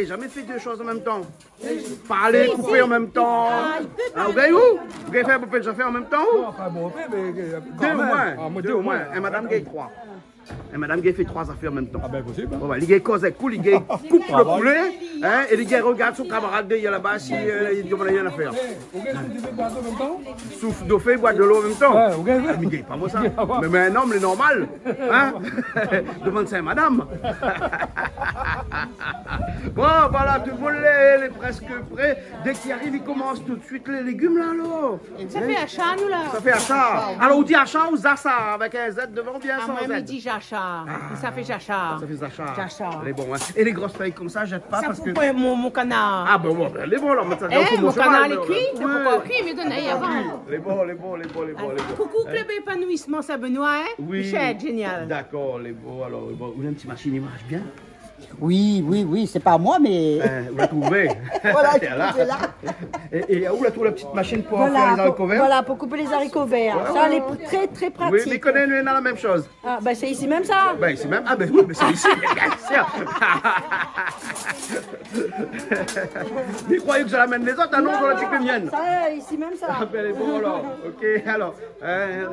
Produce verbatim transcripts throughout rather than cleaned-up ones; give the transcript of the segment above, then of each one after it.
gingn zamé fé dé shoz an mèm tan. Parlé, koupé an mèm tan. Ah, ou gingn ou ? Ou gingn fé bonpé zafèr an mèm tan ou ? Non, pa bonpé, mé, euh, kan mèm. Dé omoin. Ah, moin dé omoin. É madam i gingn troi. É madam i gingn fé troi zafèr an mèm tan. Ah bin, posib, hein. Bon, bin, li gingn koz èk ou, li gingn koup lo poulé, hein, é li gingn rogard son kamarad dèrièr laba si, euh, li domann ali in afèr. Eh, ou gingn souf dofé, boir dolo an mèm tan ? Souf dofé, boir dolo an mèm tan. Ouais, ou gingn. Ah, mé i gingn pa moin sa. Ah ouais. Mé, mé in om, lé normal. Hein ? Domann sa madam. Bon, voilà, tout lo moun lé, lé prèsk pré. Dèk i ariv, i komans tout suit lé légim la, alor. Sa fé asha, nou, la. Sa fé asha. Alor, ou di asha ou zasha, avèk in Z dovan oubien san Z ? Ah, moin, mi di zasha. Ah. Sa fé zasha. Sa fé zasha. Zasha. Lé bon, hein. É lé gros fèy konmsa, zèt pa. Sa parske pou mon, mon kanar. Ah, bon, bon, bin, lé bon, alor, mèt sa dan mon kanar, lé kui, lé pankor kui, mé donn ali avan. Lé bon, lé bon, lé bon, lé bon, lé bon. Koukou, Club Épanouissement Saint-Benoît, hein. Oui. Michel, génial. Dakor, lé bon, alor, lé bon. Ou néna in ti mashine, i marsh bien. Oui, oui, oui, sé pa moin, mé... Bin, ou la trouvé. Voilà, sé la. É, é ou la trouv la ti mashine pou fé lé zariko vèr ? Voilà, pou koup lé zariko vèr. Ouais, ouais, ouais. Sa lé trè, trè pratik. Oui, mé koné, nou néna la mèm shoz. Ah, bin, sé isi mèm sa. Bin, isi mèm. Ah, bin oui, mé sé isi, bien sir. Mi kroiyé ke sa la amenn lézot, ah non, sa la di ke mienne. Sa, isi mèm sa. Ah, bin, bon, alor. Ok, alor. Euh,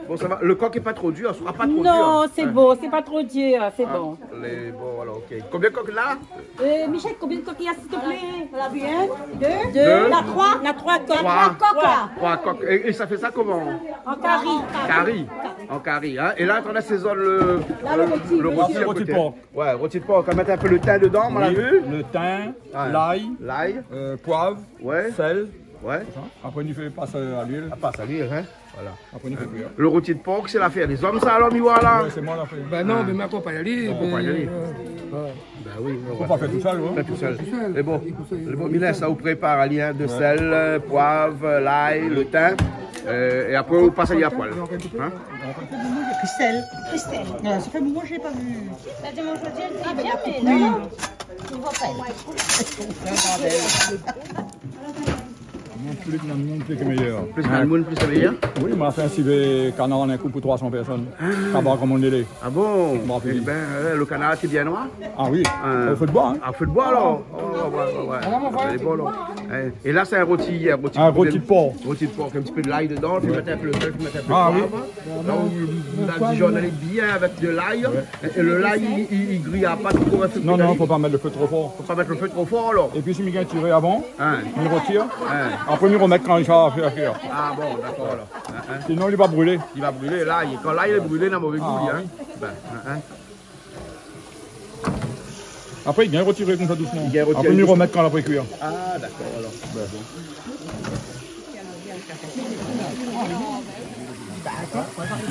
Bon, sa va. Lo kok lé pa tro dir, sra pa tro dir. Non, sé bon, sé pa tro dir, sé bon. Ah, lé bon, alor, ok. Konbien kok la ? Euh, Michel, konbien kok néna, s'il te plaît ? Néna bien. Dé. Dé. Néna troi. Néna troi kok. Troi. Troi kok, la. Troi kok. É, é sa fé sa koman ? An kari. Kari. An kari, hein. É la, atann, la sézone lo, lo roti. La, lo roti, lo roti a koté. Roti por. Ouais, roti por. Ou mèt in pé lo tin dedan, on l'a vu. Oui, lo tin, lay, lay, euh, poiv, sèl. Ouais. Apré, nou fé pas a luil. Ah, pas a luil, hein. Voilà. Apré, nou fé kui. Lo roti de por, sé lafèr dé zom, sa, alor, mi voi la. Ouais, sé moin la fé. Bin non, mé mi akonpagn ali. Ou akonpagn ali. Euh, ouais. Bin oui, ou pé pa fé tousèl, hein. Fé tousèl. Tousèl. Mé bon, lé bon, mi lès sa, ou prépar ali, hein, de sèl, euh, poiv, euh, lay, lo tin. Euh, é apré, ou pas ali a poèl. Hein ? Christelle. Christelle. Ah, sa fé in moman, mi la pa vu. La di amoin zordi, èl lé bien, mé la, mi voi pa. Plis néna moun, plis lé méyèr. Plis néna moun, plis lé méyèr. Oui, ma fé in sivé kanar an in kou pou troi san pèrsone. Ah. Kaba koman i lé. Ah bon ? Bon, eh ben, euh, le canard, c'est bien noir ? Ah oui. Euh, au feu de bois, hein. Ah, au feu de bois, alors. Oh, ouais, ouais, ouais. Lé bon, là. Eh, et là, c'est un rôti, un rôti de porc. Un rôti de porc. Rôti de porc, un petit peu de l'ail dedans, puis mettre un peu de sel, puis mettre un peu de poivre. Ah oui. Donk, la dijone, lé bien avèk de l'ail. Ouais. É, é lo lay, i, i, i griy pa tro avèk lo fé. Non, non, fo pa mèt lo fé tro for. Fo pa mèt lo fé tro for, alor. Épi si mi gingn tiré avan, mi rotir. Apré mi romèt kan li sa fé kui. Ah bon, dakor, alor. Sinon li va brilé. Li va brilé, lay, kan lay lé brilé, na mové gou, hein. Ah oui. Ben, hein. Apré li gingn rotiré konmsa dousman. Li gingn rotiré dousman. Apré mi romèt kan la fé kui. Ah, dakor, alor. Ben bon.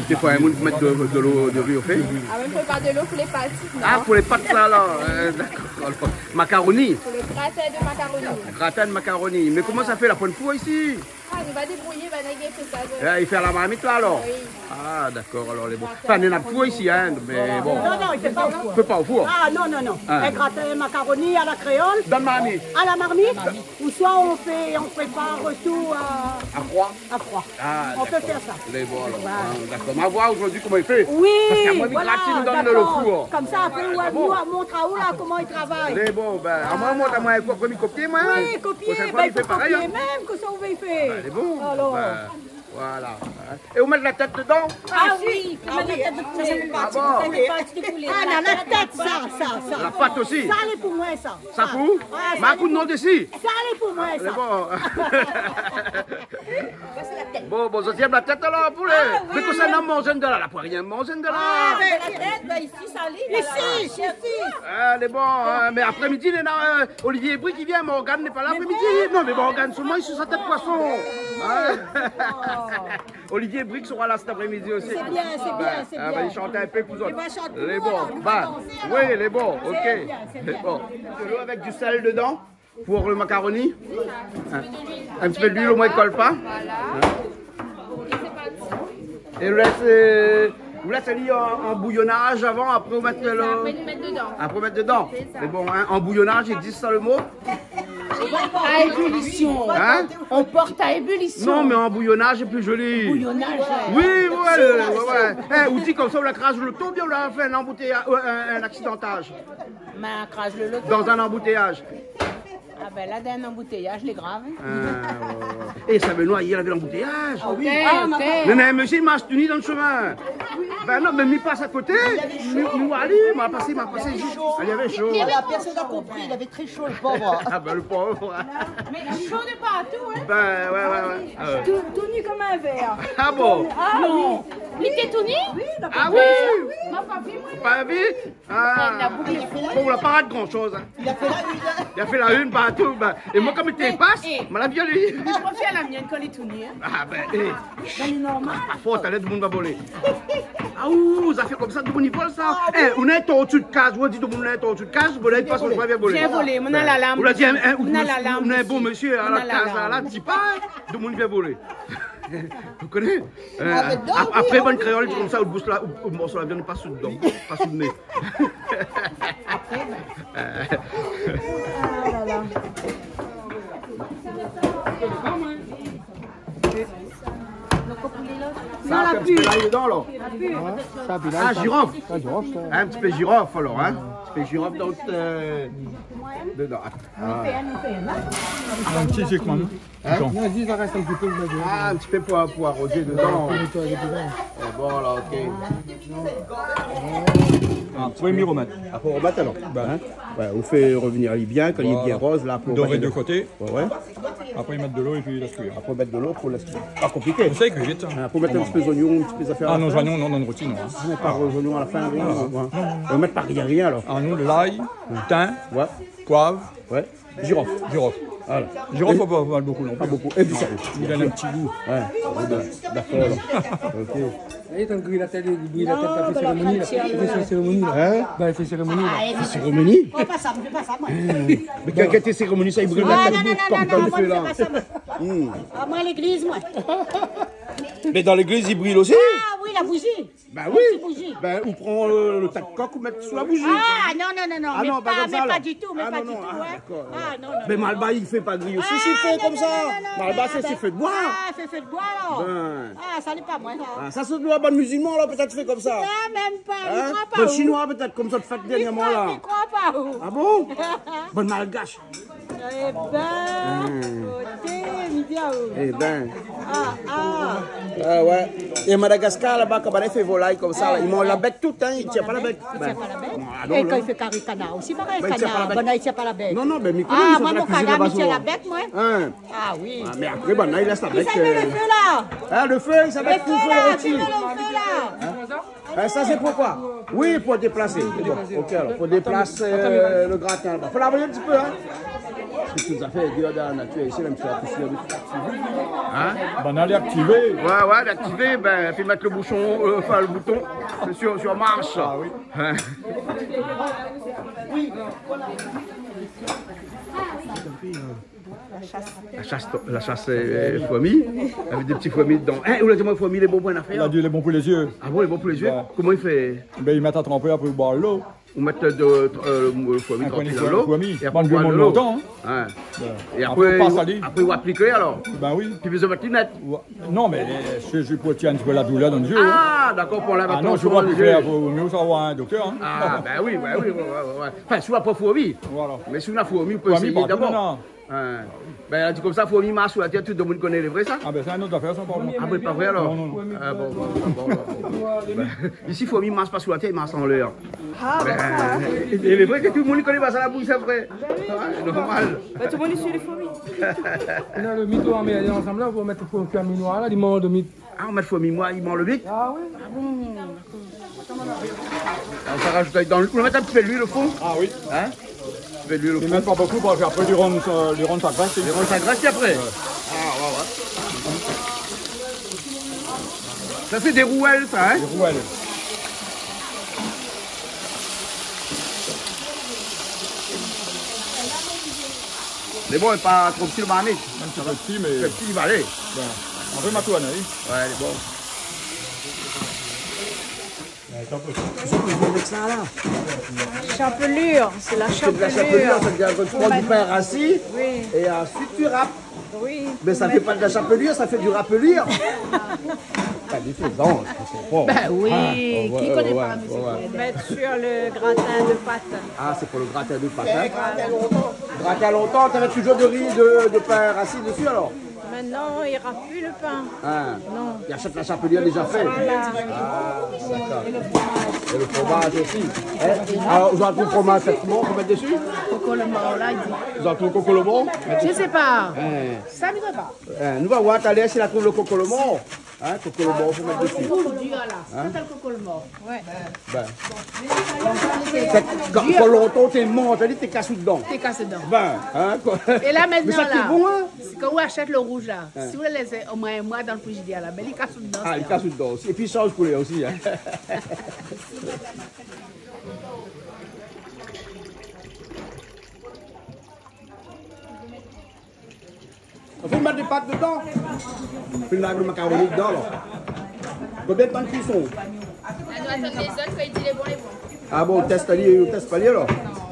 Défoi, in moun i mèt de, de lo, de ri o fé. Ah, mé fo pa de lo pou lé pat, non ? Ah, pou lé pat, sa, alor. Euh, dakor, alor. Makaroni. Pou lo gratin de makaroni. Gratin de makaroni. Mé koman sa fé, la poin four isi ? Ah, nou va débrouyé, va négé tout sa. Ah, i fé a la marmit, la, alor ? Oui. Ah, dakor, alor, lé bon. Anfin, néna four isi, hein, mé bon. Non, non, i fé pa o four. Fé pa o four. Ah, non, non, non. Hein. In gratin makaroni a la kréol. Dan la marmit. A la marmit. Ou soi on fé, on prépar tout à, à froid. À froid. Ah, dakor. On peut faire ça. Lé bon, alor. Voilà. Ah, dakor. Ma voir zordi koman i fé. Oui, voilà, dakor. Paske amoin mi gratine dan lo four. Konmsa, apré, ou va vni, ou va montr aou la koman i travay. Lé bon, ben, amoin, montr amoin in kou, apré mi kopié, moin. Oui, kopié, ben, i fo kopié mèm, konmsa ou va fé. Ben, lé bon. Alor. Ben, voilà. É ou mèt la tèt dedan ? Ah oui, ou mèt la tèt de poulé. Ah bon ? Sa sé pa ti poulé. Ah, la tèt, sa, sa, sa. La pat osi. Sa lé pou moin, sa. Sa pou ? Ouais, sa lé pou moin. Sa lé pou moin, sa. Lé bon. Bon, bon, zot i èm la tèt alor, poulé. Ah oui. Mé kosa na manzé de la, la poin rien manzé de la. Ah, mé la tèt, ben, isi, sa lé, isi, isi. Ah, lé bon, hein, mé apré-midi, néna, euh, Olivier Bry ki vien, Morgane lé pa la apré-midi. Non, mé Morgane, solman, li sou sa tèt poison. Hein ? Olivier Bry sera la cet après-midi aussi. Sé bien, sé bien, sé bien. Ah, va shant in pé pou zot. Li va shant pou nou, alor, nou va dansé, alor. Lé bon, ben, oui, lé bon, ok. Sé bien, sé bien. Lé bon. De lo avèk du sel dedan. Pou lo makaroni. Hein. In ti pé d'luil, omoin i kol pa. Voilà. É ou lès, euh, ou lès ali an, an bouyonaz avan, apré ou mèt lo... Sé sa, apré nou mèt dedan. Apré ou mèt dedan. Sé sa. Mé bon, hein, an bouyonaz, i égzis sa, lo mo ? À ébullition. Hein ? On porte à ébullition. Non, mé an bouyonaz lé pli zoli. Bouyonaz, ouais. Oui, ouais, ouais, ouais. Eh, ou di konmsa, ou la kraz loto, oubien ou la fé in anboutéya-, euh, in, in aksidantaz ? Ma kraz lo loto. Dan in anboutéyaz. Ah ben la, dan in anboutéyaz, lé grav, hein. Ah, ouais, ouais. É sa, Benoît, yèr, lavé lanboutéyaz. Ah oui. Oté, oté. Mé, mé, mésyé, ma sténi dan lo shomin. Ben non, mé mi pas a koté. Lavé sho. Mi, mi, alé, ma pasé, ma pasé. Lavé sho. Lavé sho. Ah, pèrsone la konpri, lavé tré sho, lo pov. Ah ben, lo pov. Mé sho de partou, hein. Ben, ouais, ouais, ouais. Ah ouais. Tou, tou ni konm in vèr. Ah bon ? Ah oui. Non. Li té tou ni ? Oui, dakor. Ah oui. Ma pa vi, moin. Pa vi ? Ah. Bon, ou la pa rat gran shoz, hein. Li la fé la une, hein. Li la fé la une partou, ben. É moin, konm li té pas, ma la vi ali. Moin, mi fé la mienne kan li tourn, hein. Ah, ben, eh. Ben, lé normal. Pa fo, talèr domoun va volé. Ah, ou, zafèr konmsa, domoun i vol sa. Ah, oui. Eh, ou néna in torti de kaz, ou di domoun néna in torti de kaz, bon, la, li pas, ou va vien volé. Vien volé, moin néna lalarm. Ou la di, hein, hein, ou néna in bon mésyé, hein, la kaz la, la, di pa, hein, domoun vien volé. Ou koné ? Euh, apré, bann kréol i di konmsa, ou bous la, ou, ou morso la viann, pa sou dodan, pa sou lo né. Sa, la pli. Sa, la pli. Ah, jirof. Ah, jirof, sa. In ti pé jirof, alor, hein. In ti pé jirof, donk, euh, dedan. Ah. In ti zik, mèm. Hein ? Non, zis sa rès in ti pé, ah, in ti pé pou, pou arozé dedan. Pou nétoyé dedan. Eh, bon, alor, ok. Ah, pou mi romèt. Ah, fo romèt alor. Ben. Hein ? Ouais, ou fé revnir ali bien, kan li lé bien roz, la, pou romèt ali. Voilà. Doré dé koté. Ouais, ouais. Apré, mèt dolo épi lès kui. Apré, mèt dolo pou lès kui. Pa konpliké. Sa i kui vit, hein. Hein, pou mèt in ti pé zoignon, in ti pé zafèr. Ah non, zoignon, non, dan lo roti, non, hein. Ah, pa zoignon a la fin, non, non, non. Ou mèt pa rien, rien, alor. Ah, nou, lay, tin, poiv. Ouais. Jirof. Jirof. Voilà. Jirof, pa, pa bokou non pli. Pa bokou. Épi sa, i done in ti gou. Ouais. Dakor, alor. Ok. Alé, tann griy la tèt, griy la tèt, la fé sérémoni, la. La fé sérémoni, la. Hein ? Ben, la fé sérémoni, la. Fé sérémoni ? Fé pa sa, fé pa sa, moin. Mé kèl, kèl sérémoni sa, i bril la tèt, non, non, non, non, moin, fé pa sa, moin. Hmm. Ah, moin, légliz, moin. Mé dan légliz, i bril osi ? Ah oui, La bouzi. Ben oui. La ti bouzi. Ben, ou pran le, le ta kok, ou mèt sou la bouzi. Ah, non, non, non, non, Ah mé non, pa pa, konmsa, mé la. pa ditou, mé Ah pa non, non, ditou, ah, hein. dakor, Ah, dakor. non, non, Mé non. Malbar i fé pa griyosh, Ah, si, i fé non, konmsa. non, non, non, Malbar, non, sé, sé ben, fé d'boi. Ah, sé fé d'boi, alor. Ben. Ah, sa lé pa moin, sa. Ah, sa, sé d'boi, bann mizilman, la, pétèt, i fé konmsa. Ah, mèm pa, Hein? mi kroi pa, Bann ou. Shinoi, pétèt, konmsa, fé Mi dèrnièrman, kroi, la. mi kroi pa, ou. Ah bon? Bann Malgash. Eh ben, Hmm. oté, mi di aou. Eh ben. Ah, ah. Ah ouais. É Madagaskar, laba, kan banna i fé volay konmsa, la, i manz la bèk tout, hein, i tir pa la bèk. I tir pa la bèk. Ben, ah non, É kan non. i fé kari kanar osi, parèy, Ben, i tir pa la kanar, bèk. banna i tir pa la bèk. Non, non, ben, mi koné, Ah, mi moin, fé mon la kuizine kanar, mi laba tir souvan. la bèk, moin. Hein. Ah oui. Ah, mé apré, banna i lès la bèk, Sa i mèt euh, le fé, la. hein, le fé, sa va Le èt pou fé, fé la, le roti. tu mets le fé, la. Hein? Eh, sa, sé poukoi? Oui, pou déplasé. Sé bon. Ok, alor, pou déplasé, euh, le gratin laba. Fo lavé in ti pé, hein. Parske tout zafèr i dir dan la natir isi, la, mèm si la pousièr de Hein? Banna lé aktivé. Ouais, ouais, lé aktivé, ben, pi mèt le bouchon, euh, anfin, le bouton, sur, sur marche. Ah oui. Hein? La shas, la shas, euh, fourmi, avèk dé ti fourmi dedan. Hein, ou la di amoin fourmi lé bon pou in zafèr? La di lé bon pou lé zié. Ah bon, lé bon pou lé zié? Ouais. Koman i fé? Ben, i mèt a tranpé, apré i boir lo. Ou mèt de, euh, le fourmi In koin trankil de dan lo, fourmi. é apré Bann ou boir lo. lontan, hein. Ouais. Ouais. É Apré, apré, ou pas ali. apré, ou aplik, alor. Ben oui. Pi bézoin mèt linèt. Ouais. Non, mé, euh, sé zis pou tir in ti pé la doulèr dan lé zié, hein. Ah, dakor, pou anlèv la tansion dan lé zié. Ah non, si ou va aplik, fo myé sa voir in doktèr, hein. Ah, ben oui, ben oui, ouais, ouais, ouais. Anfin, si ou la pa fourmi. Voilà. Mé si ou la fourmi, ou pé Fourmi éséyé partou, dabor. non. Hein. Ben, la di konmsa, fourmi i mars sou la tèr, tout demoun i koné, lé vré sa? Ah ben, sé in ot zafèr, sa, par kont. Ah, ben, pa vré, alor? Non, non, non. Ah, bon, bon, bon, bon, bon. Ben, isi, fourmi i mars pa sou la tèr, i mars anlèr. Ah, ben, Ben, sa. é, é lé vré ke tout demoun i koné pa sa, la boush, sé vré. Ben oui. Ouais, normal. Ben, tout demoun i suiv lé fourmi. Ou na le mit, ou la mèt ansanm la, ou mèt le fourmi noir la, li manz le mit. Ah, ou mèt fourmi noir, i manz le mit? Ah oui. Ah bon, dakor. Alor, sa i rajout dan le, ou mèt in ti pé luil o fon? Ah oui. Hein? In ti pé luil o fon. I mèt pa bonpé, parske apré, li rann sa, li rann sa grès. Li rann sa grès, pi apré. Ouais. Ah, ouais, ouais. Sa, sé dé rouèl, sa, hein? Dé rouèl. Mé bon, pa tro pti, le marmit. In ti pé pti, mé Pti, i va alé. Bon. Apré, ma tourn, oui. Ouais, lé bon. Avèk sa, la. Chapelure, c'est la Sé de la chapelure, chapelure. Sa vé dir ke ou pran du pin rasi Oui. é ansuit ou rap. Oui. Mé sa fé pa de la chapelure, sa fé du rapelure. Pa du tout, non, je comprends. Ben oui, Ah, ouais, qui ouais, connaît ouais, pas, monsieur ouais, ouais. Fred ? Mettre sur le gratin de pâtes. Ah, sé pou le gratin de pâtes, hein. Gratin lontan, t'avais toujours de riz, de, de pin rasi dési, alor. Maintenant, il n'y aura plus le pain. Hein. Non. I achèt la chapelure déza fé. Voilà. Ah, dakor. É le fromaz osi. Hein ? Alor, ou la trouv fromaz, sèt, koman ou mèt dési ? Coco le mort, là, il dit. Ou la trouv coco le mort ? Je sais pas. Hein. Ça, je sais pas. Hein, nou va voir talèr si la trouv le coco le mort. Hein, coco le mort, fo mèt dési. Rouge dur, là. Hein ? C'est ça le coco le mort. Ouais. Ben. Kan, kan lontan, té mor, té di, té kas dedan. Té kas dedan. Ben, hein, koi. É la, Mé sa, maintenant, té la, bon, hein ? Kan ou achèt le rouge, là, Ouais. si ou le lès omoin in moi dan le frizidèr, la, ben, li kas dedan, Ah, li kas dedan. É pi, i sanz koulèr osi, hein. Ou fé mèt dé pat dedan. Ou fé lav le makaroni dedan, la. Konbien de tan de kuison ? Nou atann lézot, kan i di lé bon, lé bon. Ah bon, ou tès ali, ou tès pa li, alor ?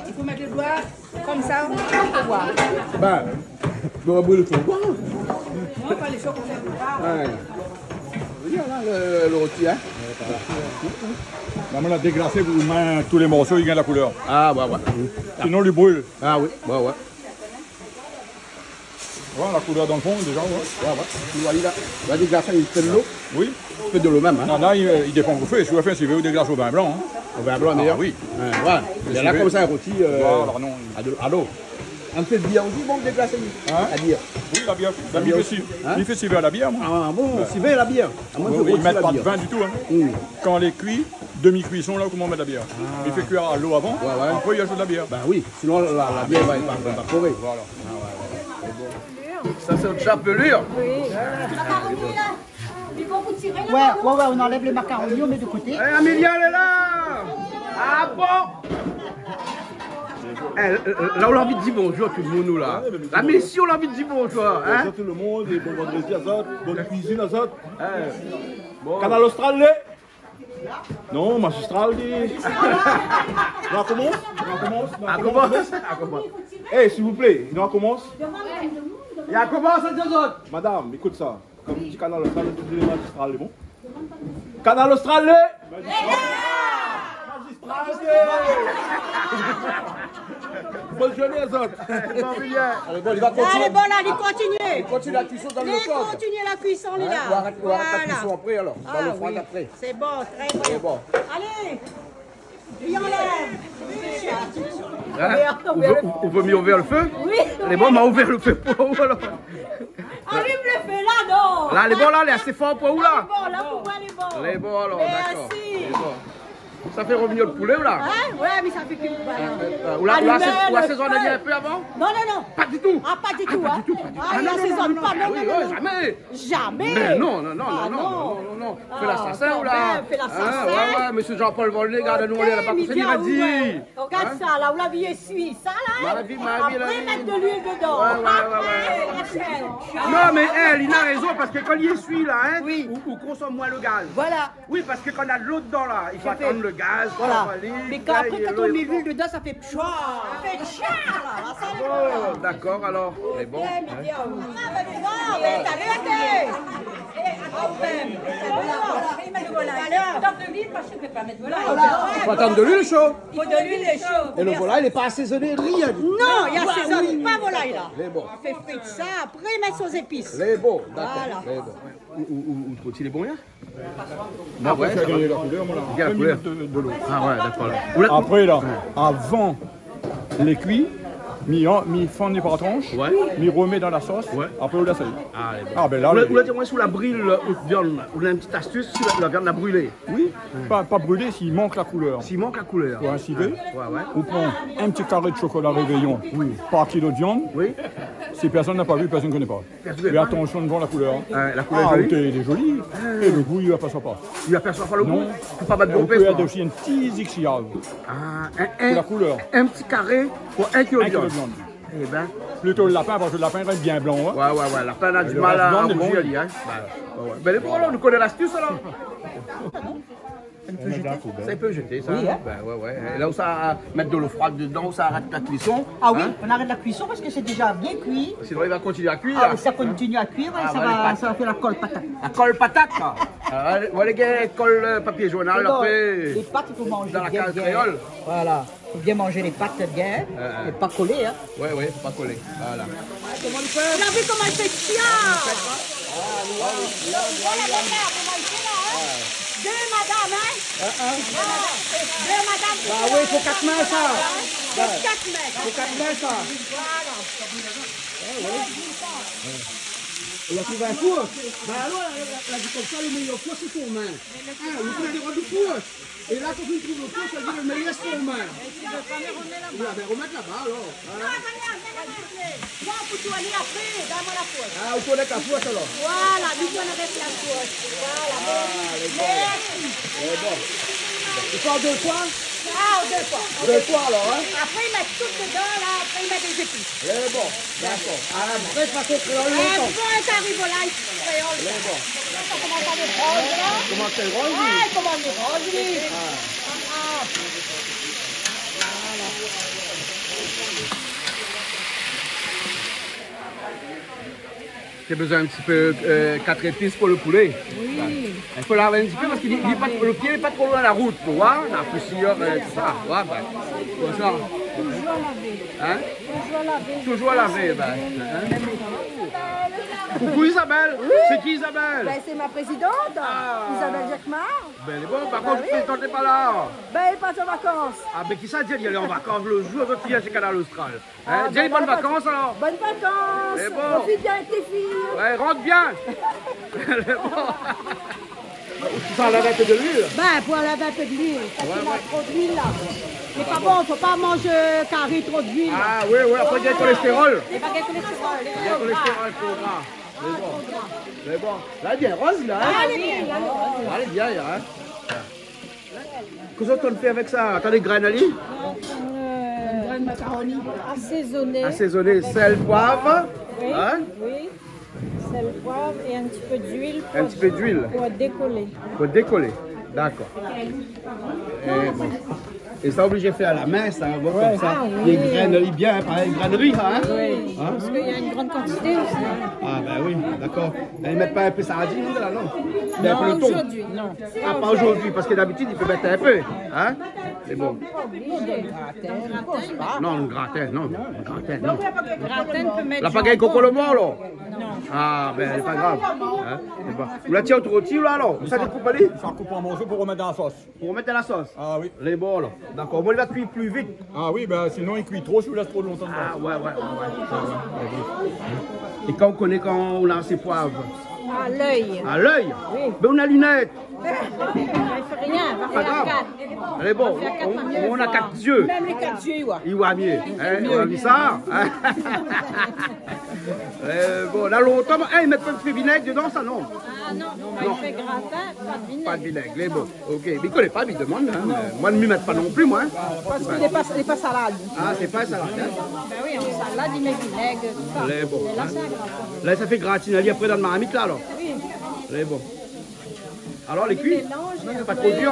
Il faut mettre le doigt comme ça, on peut voir. Ben, nou va bril le fon. Non, pas les choses comme ça, on peut pas. Ouais. Regarde là, le, le rôti, hein. La, nou la déglasé pou mèt tout lé morso, i gingn la koulèr. Ah, ouais, ouais. Sinon, li bril. Ah oui, ouais, ouais. Ouais, la koulèr dan le fon, déza, ouais. Ouais, ouais. Ou voi, la, la déglasé, i fé de lo. Oui. I fé de lo mèm, hein. Non, la, i, i dépan o fé. Si ou fé in sivé, ou déglas o vin blan, hein. O vin blan, Ah, méyèr. oui. Ouais, ouais. Le Mé la, sivé. Konmsa, in rôti, euh, Voilà, non. a de, a lo. In pé de bièr osi, bon, déglasé, oui. Hein ? La bièr. Oui, la bièr. La Bin, mi bièr fé osi. si-, Hein ? mi fé sivé a la bièr, moin. Ah bon, Ouais. sivé a la bièr. Ah, moin, Oui, je oui, i rôti mèt la pa de bièr. vin ditou, hein. Hmm. Kan lé kui, demi-kuison, la, koman i mèt la bièr. Ah. I fé kui a lo avan, Ouais, ouais. apré, i azout la bièr. Ben oui, sinon, la, la bièr va, va, va évaporé. Voilà. Ah, ouais, ouais, ouais. Sa, sé le chapelure. Oui. Ouais, ouais, ouais, on enlève les macaronis, on met de côté. Eh, Amélia, lé la. Ah bon ? Eh, euh, euh, la, ou la anvi di bonjour tout le moun, ou la. Ouais, mé La, mé si ou la anvi di bonjour, hein ? Bonjour tout le monde, é bon vandredi azot, bone kuizine azot. Eh, bon. Kanal Austral, lé Non, magistral, di. Nou la komans ? Nou la komans ? Nou la komans ? Nou la komans ? Eh, s'il vous plaît, nou la komans ? Nou la komans, zot. Madame, écoute ça. Kom di Kanal Austral, tout lé magistral, lé bon. Kanal Austral, lé magistral, lé. Bonn zourné, zot. Bon, bien. Alé, bon, li va kontinié. Alé, bon, la, li kontinié. Li kontinié la kuison dan lo fo. Li kontinié la kuison, li, la. Voilà. Ou arèt, ou arèt la kuison apré, alor. Dann lo fo apré. Ah oui. Sé bon, trè bon. Sé bon. Alé. Li anlèv. Hein ? Ou vé, ou, ou vé mi ouvèr lo fé ? Oui. Lé bon, ma ouvèr lo fé pou ou, alor. Alim lo fé la, non. La, lé bon, la, lé asé for pou ou, la. Lé bon, la, pou moin, lé bon. Lé bon, alor, dakor. Mèrsi. Lé bon. Sa fé rovnir lo poulé, ou la ? Hein ? Ouais, mé sa fé ke, voilà. Euh, euh, ou la, ou la, alim lo, ou la asézone in pé avan ? Non, non, non. Pa ditou. Ah, pa ditou, hein. Ah, pa ditou, pa ditou. Ah, non, non, non, non, non. Ah, non, non, non, non. Zamé. Zamé. Mé non, non, non, non, non. Fé lasasin, ou la. Ah, kan mèm, fé lasasin. Hein, ouais, ouais, mésyé Jean-Paul Volnay, gard anou, lé la, pa kosa li va dir. Hein ? Rogard sa, la, ou la vi, ésuiy sa, la. Ma vi, ma vi, la. Apré, mèt de luil dedan. Ouais, ouais, ouais, ouais. Non, mé, eh, li na rézon, parske kan li ésuiy, la, hein, ou, ou konsom moin lo gaz. Voilà. Oui, parske kan na dolo dedan, la, i fo atann lo gaz, voilà. Mé kan apré, kan ou mèt luil dedan, sa fé Bon, dakor, alor. Mé bon. Bien, bien. Ah, mé non, mé ta vu, ok. Ah, ou mèm. Atann de luil, parske i pé pa mèt volay. Fo atann de luil sho. Fo de luil sho. É lo volay, lé pa asézoné, rien ditou. Non, i asézone pa volay, la. Lé bon. Fé frir sa, apré, mèt son zépis. Lé bon, dakor. Voilà. Lé bon. Ou, ou, ou, ou trouv lé bon, hein ? Ah ouais, sa va. Bien la koulèr. Bien la koulèr. Deux minutes de, de l'eau. Ah ouais, dakor, la. Apré, la, avan lé kui, mi an-, mi fann ali par transh, mi romèt dan la sos, apré ou lès ali. Ah, lé bon. Ah, bin la, ou la, ou la di amoin, si ou la bril, euh, out viann, ou na in ti astis, si la, la viann la brilé. Oui, pa, pa brilé, si i mank la koulèr. Si i mank la koulèr. Pou insi dir, ouais, ouais, ou pran in ti karé de shokola Réveillon par kilo de viann. Oui. Si pèrsone la pa vu, pèrsone i koné pa. Mé atansion, devan la koulèr, hein. Ouais, la koulèr lé zoli. Ah, ok, lé zoli. Ah. É lo gou, i apèrsoi pa. I apèrsoi pa lo gou. Non. Fo pa mèt dolo. Ou pé mèt osi in ti zik siav. Ah, in, in, pou la koulèr. In ti karé pou in kilo de viann. In kilo de viann. Eh ben. Plito lo lapin, parske lo lapin i rès bien blan, hein. Ouais, ouais, ouais. Lapin, la, di mal a rouzir, li, hein. É lo rès viann lé bon. Ouais, ouais. Bin, lé bon, alor, nou koné lastis, alor. Sa i pé zété, sa. Oui, hein. Bin ouais, ouais. É la ou sa mèt dolo froi dedan, ou sa arèt la kuison, hein. Ah oui, on arrête la cuisson parce que c'est déjà bien cuit. Sinon, li va kontinié a kuir, hein. Ah, mais ça continue à cuire, ouais, ça va, ça va faire la colle patate. La kol patat, la. Ah, voilà, kol, euh, papié journal, apré. Non, les pâtes, il faut manger bien, bien. Dan la kaz kréol. Voilà. Faut bien manger les pâtes bien, hein, et pas coller, hein. Ouais, ouais, fo pa kolé. Voilà. Ou la vu koman i fé tia ? Ah, nou la, nou la, nou la, nou la. Dé madam, hein ? Ah, ah. Dé madam. Ba oui, fo kat min, sa. Fo kat min. Fo kat min, sa. Voilà. Ah, ouais. Ou la trouv in fours ? Ba alor, la, la, la di konmsa, lo méyèr fours, sé son min. Ah, ou trouv in fours ? É la, kan ou trouv lo fours, sa vé dir lo méyèr sé son min. Ou la, bin, romèt laba, alor. Voilà. Non, fo tourné apré, donn amoin la fours. Ah, ou tourn avèk la fours, alor ? Voilà, mi tourn avèk la fours. Voilà. Ah, lé bon. Mèrsi. Lé bon. I fé an dé foi ? Ah, an dé foi. Dé foi, alor, hein ? Apré, i mèt tout dedan, la, apré, i mèt lé zépis. Lé bon. Dakor. Ah, vré fason kréol lontan. In vré kari volay kréol. Lé bon. La, sa i komans a èt roz, la. Komans a èt roz, oui. Ouais, i komans a èt roz, oui. Ah. Ah, ah. Voilà. Ou la bezoin in ti pé, euh, kat zépis pou lo poulé. Oui. I fo lav in ti pé parske li, li lé pa, lo pié lé pa tro loin la rout, ou oi, la pousièr, euh, tousa, ou oi, bin, konmsa. Toujours lavé. Hein ? Toujours lavé. Toujours lavé, bin, hein. Coucou Isabelle. Oui. C'est qui Isabelle ? Ben, c'est ma présidente, Isabelle Jacquemart. Bin, lé bon, par kont, lo prézidan lé pa la. Bin, li lé parti an vakans. Ah, bin, kisa la di, li lé an vakans lo zour, zot i vien shé Kanal Austral. Hein, ah, di ali, bin, bone vakans, alor. Bone vakans. Lé bon. Profit bien avèk tes filles. Ouais, rant bien. Lé bon. Sa, ou la mèt in pé de luil. Bin, pou anlèv in pé de luil. Parske la tro de luil, la. Lé pa bon, fo pa manz kari tro de luil. Ah, oui, oui, apré, gingn kolèstérol. Lé pa gingn kolèstérol. Gingn kolèstérol, tro gra. Lé bon. Lé bon. La, lé bien roz, la, hein ? Ah, lé bien, la, lé roz. Ah, lé bien, la, hein ? Kosa ou la fé avèk sa ? Atann, lé grin ali ? Euh, asézoné. Asézoné, sèl, poiv, hein ? Oui, oui. Sèl, poiv é in ti pé d'luil pou, in ti pé d'luil pou dékolé. Pou dékolé. Dakor. É bon. É sa, oblizé fé a la min, sa, bon, konmsa. Ah oui. Lé grin, lé bien, parèy, grin ri, in ? Oui. In ? Parske na in gran kantité osi, in. Ah, bin oui, dakor. É i mèt pa in pé sardine, la, non ? Non, zordi, non. Ah, pa zordi, parske dabitid, i pé mèt in pé, in ? Mé bon. Non, in gratin, non. In gratin, non. Gratin, i pé mèt... La pa gingn kokomb, alor ? Non. Ah, bin, lé pa grav. In ? Lé pa... Ou la tir out roti, la, alor ? Ou sa dékoup ali ? Sa koup an morso pou romèt dan la sos. Pou romèt dan la sos ? Ah oui. Lé bon, la. Dakor. Bon, li va kui pli vit. Ah oui, bin, sinon, i kui tro si ou lès tro lontan. Ah, ouais, ouais, ouais, ouais. É kan ou koné kan ou na sé poiv ? A lèy. A lèy ? Oui. Bin, ou na linèt. I fé rien, va fé a kat. Pa grav. Lé bon, ou na kat zié. Mèm lé kat zié, i voi. I voi mié, in, ou la vi sa, in. É bon, la lontan, in, i mèt pa de vinèg dedan, sa, non ? Ah non, non, i fé gratin, pa de vinèg. Pa de vinèg, lé bon. Ok, mi koné pa, mi demann, in, mé moin, mi mèt pa non pli, moin, in. Parske lé pa, lé pa salad. Ah, sé pa salad, in. Bin oui, an salad, i mèt vinèg, tousa. Lé bon, in. Mé la, sé in gratin. La, sa fé gratiné apré dan la marmit, la, alor. Oui. Lé bon. Alor, lé kui ? Mélanz, pa tro dir ?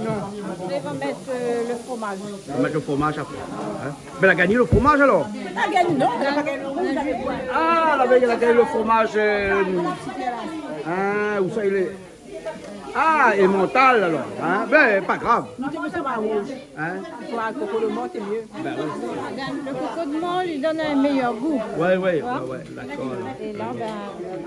Non. Apré, i va mèt, euh, lo fromaz. I va mèt lo fromaz apré. In ? Bin, la gingn lo fromaz, alor ? La gingn, non, la pa gingn lo rouz, la gingn lo... Ah, la gingn, la gingn lo fromaz, euh, in, ousa i lé ? Ah, émantal, alor. In ? Bin, pa grav. Nou té vé sa pa rouz. In ? Pou in kokomb, sé mié. Bin oui. Lo kokomb, li donn in méyèr gou. Ouais, ouais, ouais, ouais, dakor. É la, bin,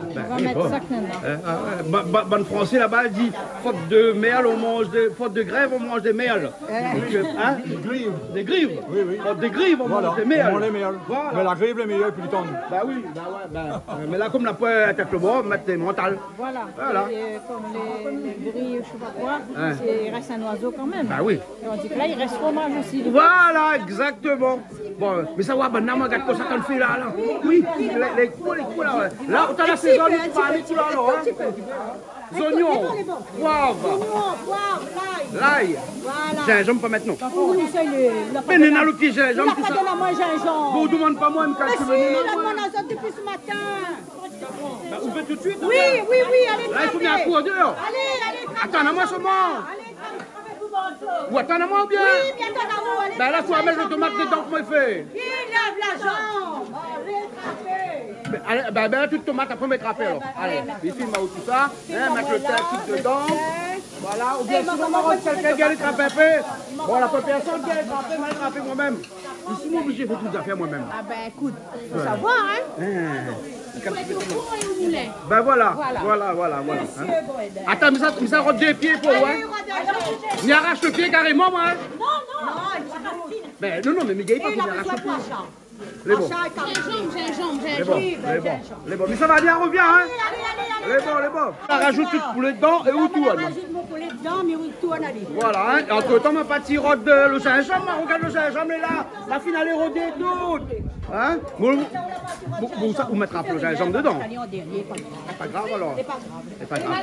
nou va mèt sa koméla. In ? Ah ouais. Ba-, ba-, bann Fransé laba i di, faute de merle, on mange des, faute de grève, on mange des merles. In ? Donc, euh, in ? Des grives. Des grives. Oui, oui. Faute de grève, on mange des merles. Voilà, on mange des merles. Voilà. Mé la griv lé méyèr, pli tann. Ba oui, ba ouais, ba, euh, mé la, konm na poin tèt lo boi, mèt émantal. Voilà. Voilà. É, euh, konm lé, lé gri, mi sé pa koi, in, i rès in oizo kan mèm. Ba oui. É on di ke la, i rès fromaz osi. Voilà, exactement. Bon, mé sa va, bann-la, moin, gard kosa kan fé la, la. Oui, lé, lé kou, lé kou, la, ouais. La, ou la sézone, ou la mèt tout la, la, in. Zoignon, poiv. Zoignon, poiv, lay. Lay. Voilà. Zinzanm, pa mèt, non. Par kont, nou, sa, lé, la... Mé néna lo pié zinzanm, tousa. La pa donn amoin zinzanm. Bon, ou demann pa moin, mé... Mé si, la demann azot dopi se matin. Ba, ou vé tout suit, oui, ou vé... Oui, oui, alé trapé. La, i fo bien kour déor. Alé, alé trapé. Atann amoin solman. Alé trapé. Ou atann amoin oubien ? Oui, mi atann aou, alé trapé. Ba, la, fo mèt lo tomat dedan, koman i fé ? I lèv la zanm. Alé trapé. Bin, alé, bin, bin, tout tomat, apré, mi trap, alor. Alé, alé, mèt tousa. In, mèt lo tin tout dedan. Voilà, oubien sinon, ma rod kèlkin i vien trap in pé. Bon, la pèrsone i vien trapé, ma trap moin-mèm. Isi, moin oblizé fé tout zafèr moin-mèm. Ah bin, ékout, fo savoir, in. In. Fo èt o four é o moulin. Bin voilà, voilà, voilà, voilà. Mésyé Boyd. Atann, mi sa, mi sa rod dé pié pou ou, in. Alé, rod in pié. Mi arash lo pié karéman, moin, in. Non, non, la rasine. Bin non, non, mé mi gingn pa pou mi arash lo pié. Lé bon. Zinzanm, zinzanm, zinzanm. Lé bon, lé bon. Lé bon. Mé sa va bien, revien, in. Alé, alé, alé, alé. Lé bon, lé bon. Ma rajout tout poulé dedan é ou tourn. Alé, ma rajout mon poulé dedan, mé ou tourn, alé. Voilà, in. É antretan, ma parti rod, euh, lo zinzanm, ma rogard lo zinzanm, lé la. Ma fine alé rodé tout. In ? Bon, bon, bon, sa, ou mètra pa lo zinzanm dedan. Alé, an dèrnié, pa grav. Pa grav, alor. Sé pa grav. Sé pa grav.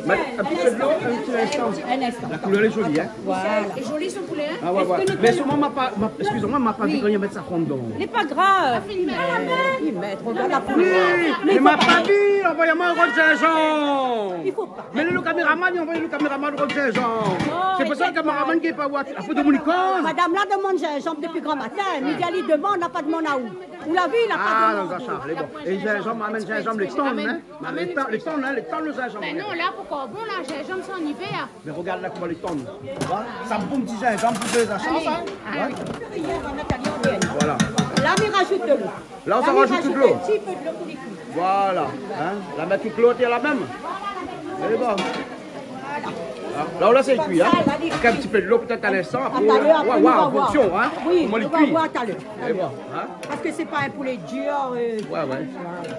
Mèt in ti pé dolo, in ti linstan. In instan. La koulèr lé zoli, in. Voilà. Lé zoli, son poulé, in. Ah ouais, ouais. Mé solman, ma pa, ma, excusez-moi, ma pa vi kan i mèt safran dedan. Lé pa grav. I mèt, rogard la koulèr. Oui, mé ma pa vi, anvoy amoin rod zinzanm. I fo pa. Mé lo kaméraman, li anvoy lo kaméraman rod zinzanm. Non, sé pou sa lo kaméraman i gingn pa voir. Apré, domoun i koz. Madam la demann zinzanm dopi gran matin. Mé li demann, la pa demann aou. Ou la vi, la pa demann. Ah, non, sa, lé bon. É zinzanm, amèn zinzanm, lé tann, in. Mé lé tann, lé tann, in, lé tann lo zinzanm. Bin non, la, pou kor bon, la, zinzanm, sé an ivèr. Mé rogard la koman lé tann. Voilà. Sa bon ti zinzanm pou dé zinzanm, in. Alé. Ouais. Voilà. La, mi rajout dolo. La, ou sa rajout dolo. La, mi rajout in ti pé dolo pou li kui. Voilà. In ? La mèt tout dolo atèr la mèm. Lé bon. Voilà. La, ou lès kui, in. Konmsa, la, li kui. Avèk in ti pé dolo, pétèt a linstan, apré, talèr, apré, ouais, nou va voir. An fonksion, in. Oui, koman li kui. Nou va voir talèr. Lé bon, in. Parske sé pa in poulé dir, euh, ouais, ouais. Voilà.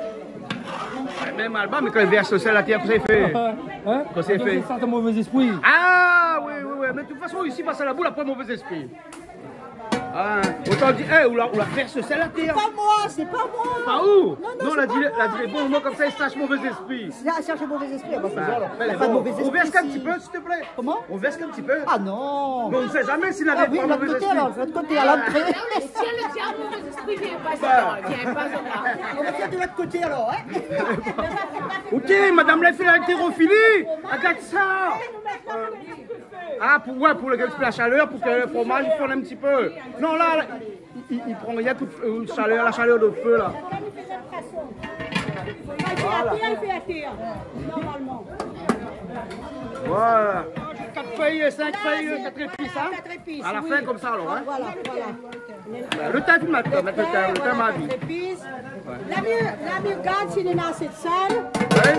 Mèm alba, mé kan i vèrs lo sèl atèr, kosa i fé ? In ? Kosa i fé ? Sa, sé mové zéspri. Ah, oui, oui, oui. Mé de tout fason, isi, fas a la boul, la poin mové zéspri. Ah, otan dir, é, ou la, ou la vèrs lo sèl atèr. Sé pa moin, sé pa moin. Pa ou ? Non, non, la di, la di, bon, moin, konmsa, i sas mové zéspri. Sa i sas mové zéspri, ah, bah, sé bon. Bah, la pa de mové zéspri isi. Ou vèrs in ti pé, s'il te plaît. Comment ? On verse un petit peu ? Ah non. Mais on ne sait jamais si la... Ah oui, de l'autre côté, alors, de l'autre côté, à l'entrée. Ah, le ciel, le diable, le mauvais esprit, viens pas dedans, viens pas dedans. On va faire de l'autre côté, alors, hein ? Ok, madame la fé haltérophili, regarde ça. Ah, pou, ouais, pou le, la shalèr, pou ke le fromaz i fonn in ti pé. Non, la, la, i, i, i pran rienk kou de, euh, shalèr, la shalèr de fé, la. Voilà. Voilà. Kat fèy, sink fèy, kat zépis, in. Kat zépis, oui. A la fin, konmsa, alor, in. Voilà, voilà. Le tin, fine mèt, mèt le tin, le tin, ma vi. Kat zépis. Ouais. La mi, la mi gard si néna asé de sèl. Ouais.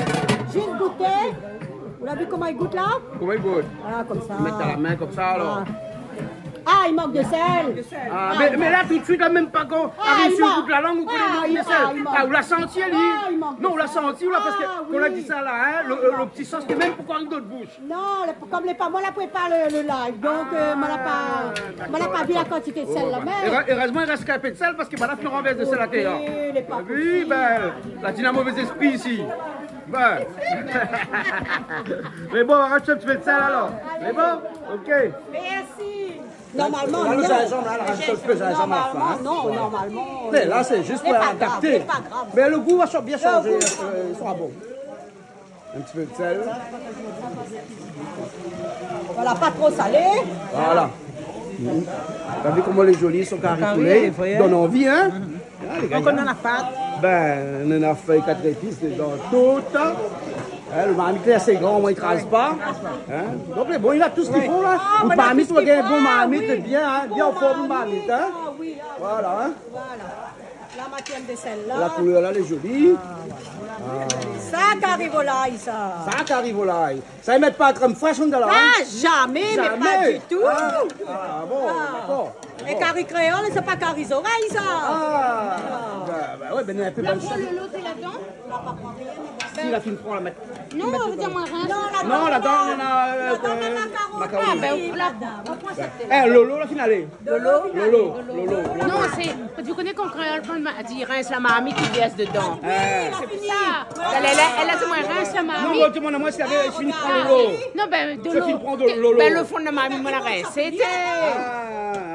Zis gouté. Ou la vi koman i gout la ? Koman i gout ? Ah, konmsa. Mèt a la min konmsa, alor. Ah. Ah, i mank de sèl. Ah, mé, mé la, tout de suit, la, mèm pa kan ariv si le bout de la lang, ou koné i mank de sèl. Ah, ou la santi, li. Ah, i mank de sèl. Non, ou la santi, ou la, parske kan ou la di sa, la, in, le, le, le ti sos, sé mèm pankor ariv dan out boush. Non, le, kom lé pa moin la prépar le, le live, donk, euh, moin la pa, moin la pa vi la kantité de sèl la, mé... Érèzman, i rès in pé de sèl parske banna la fine ranvèrs de sèl atèr. Oui, lé pa posib. Oui, bin, la di na mové zéspri isi. Bin. Mé bon, arèt in ti pé de sèl alor. Lé bon ? OK. Mèrsi. Normalman, non. La, le zinzanm, la, la rajout in ti pé de zinzanm a la fin, in. Normalman, non, normalman, euh, lé pa grav, lé pa grav. Mé la, sé zis pou adapté. Mé le gou va sor-, bien shanzé, euh, i sra bon. In ti pé de sèl. Voilà, pa tro salé. Voilà. Mhm. Ou la vi koman lé zoli, son kari poulé. Kari, lé vré. Donn anvi, in. Mhm. Ah, lé gayar. Donk, nou na la pat. Bin, nou na fèy kat zépis dedan tout. In, le marmit lé asé gran, omoin i kraz pa. In ? Donk, lé bon, néna tout sak i fo, la. Ah, out marmit, tout sak i fo, bien, in. Bien an form, out marmit, in. Ah oui, ah oui. Voilà, in. Voilà. La matièr de sèl la. La koulèr la, lé zoli. Ah, voilà. Sa, kari volay, sa. Sa, kari volay. Sa, i mèt pa krèm frèsh andan la, in ? Ah, zamé, mé pa ditou. Ah, bon, dakor. É kari kréol, sé pa kari zorèy, sa. Ah. Bin, bin, ouais, bin, in pé... La, le lot lé ladan ? Si, la fine pran, la mèt. Non, ou vé dir moin rins. Non, ladan, néna, euh, makaroni. Ah, bin, la, ou pran sa. Eh, Lolo, la fine alé. Lolo ? Lolo, Lolo, Lolo. Non, sé, ou koné kan kréol, kan i di rins la marmit, i vèrs dedan. Ah. Sé pou sa. Èl, èl, èl la di amoin rins la marmit. Non, mé ou domann amoin si lavé fine pran Lolo. Non, bin, de lo-, fine pran de Lolo. Bin, le fon de la marmit, moin la rinsé, té. Ah, ah, ah.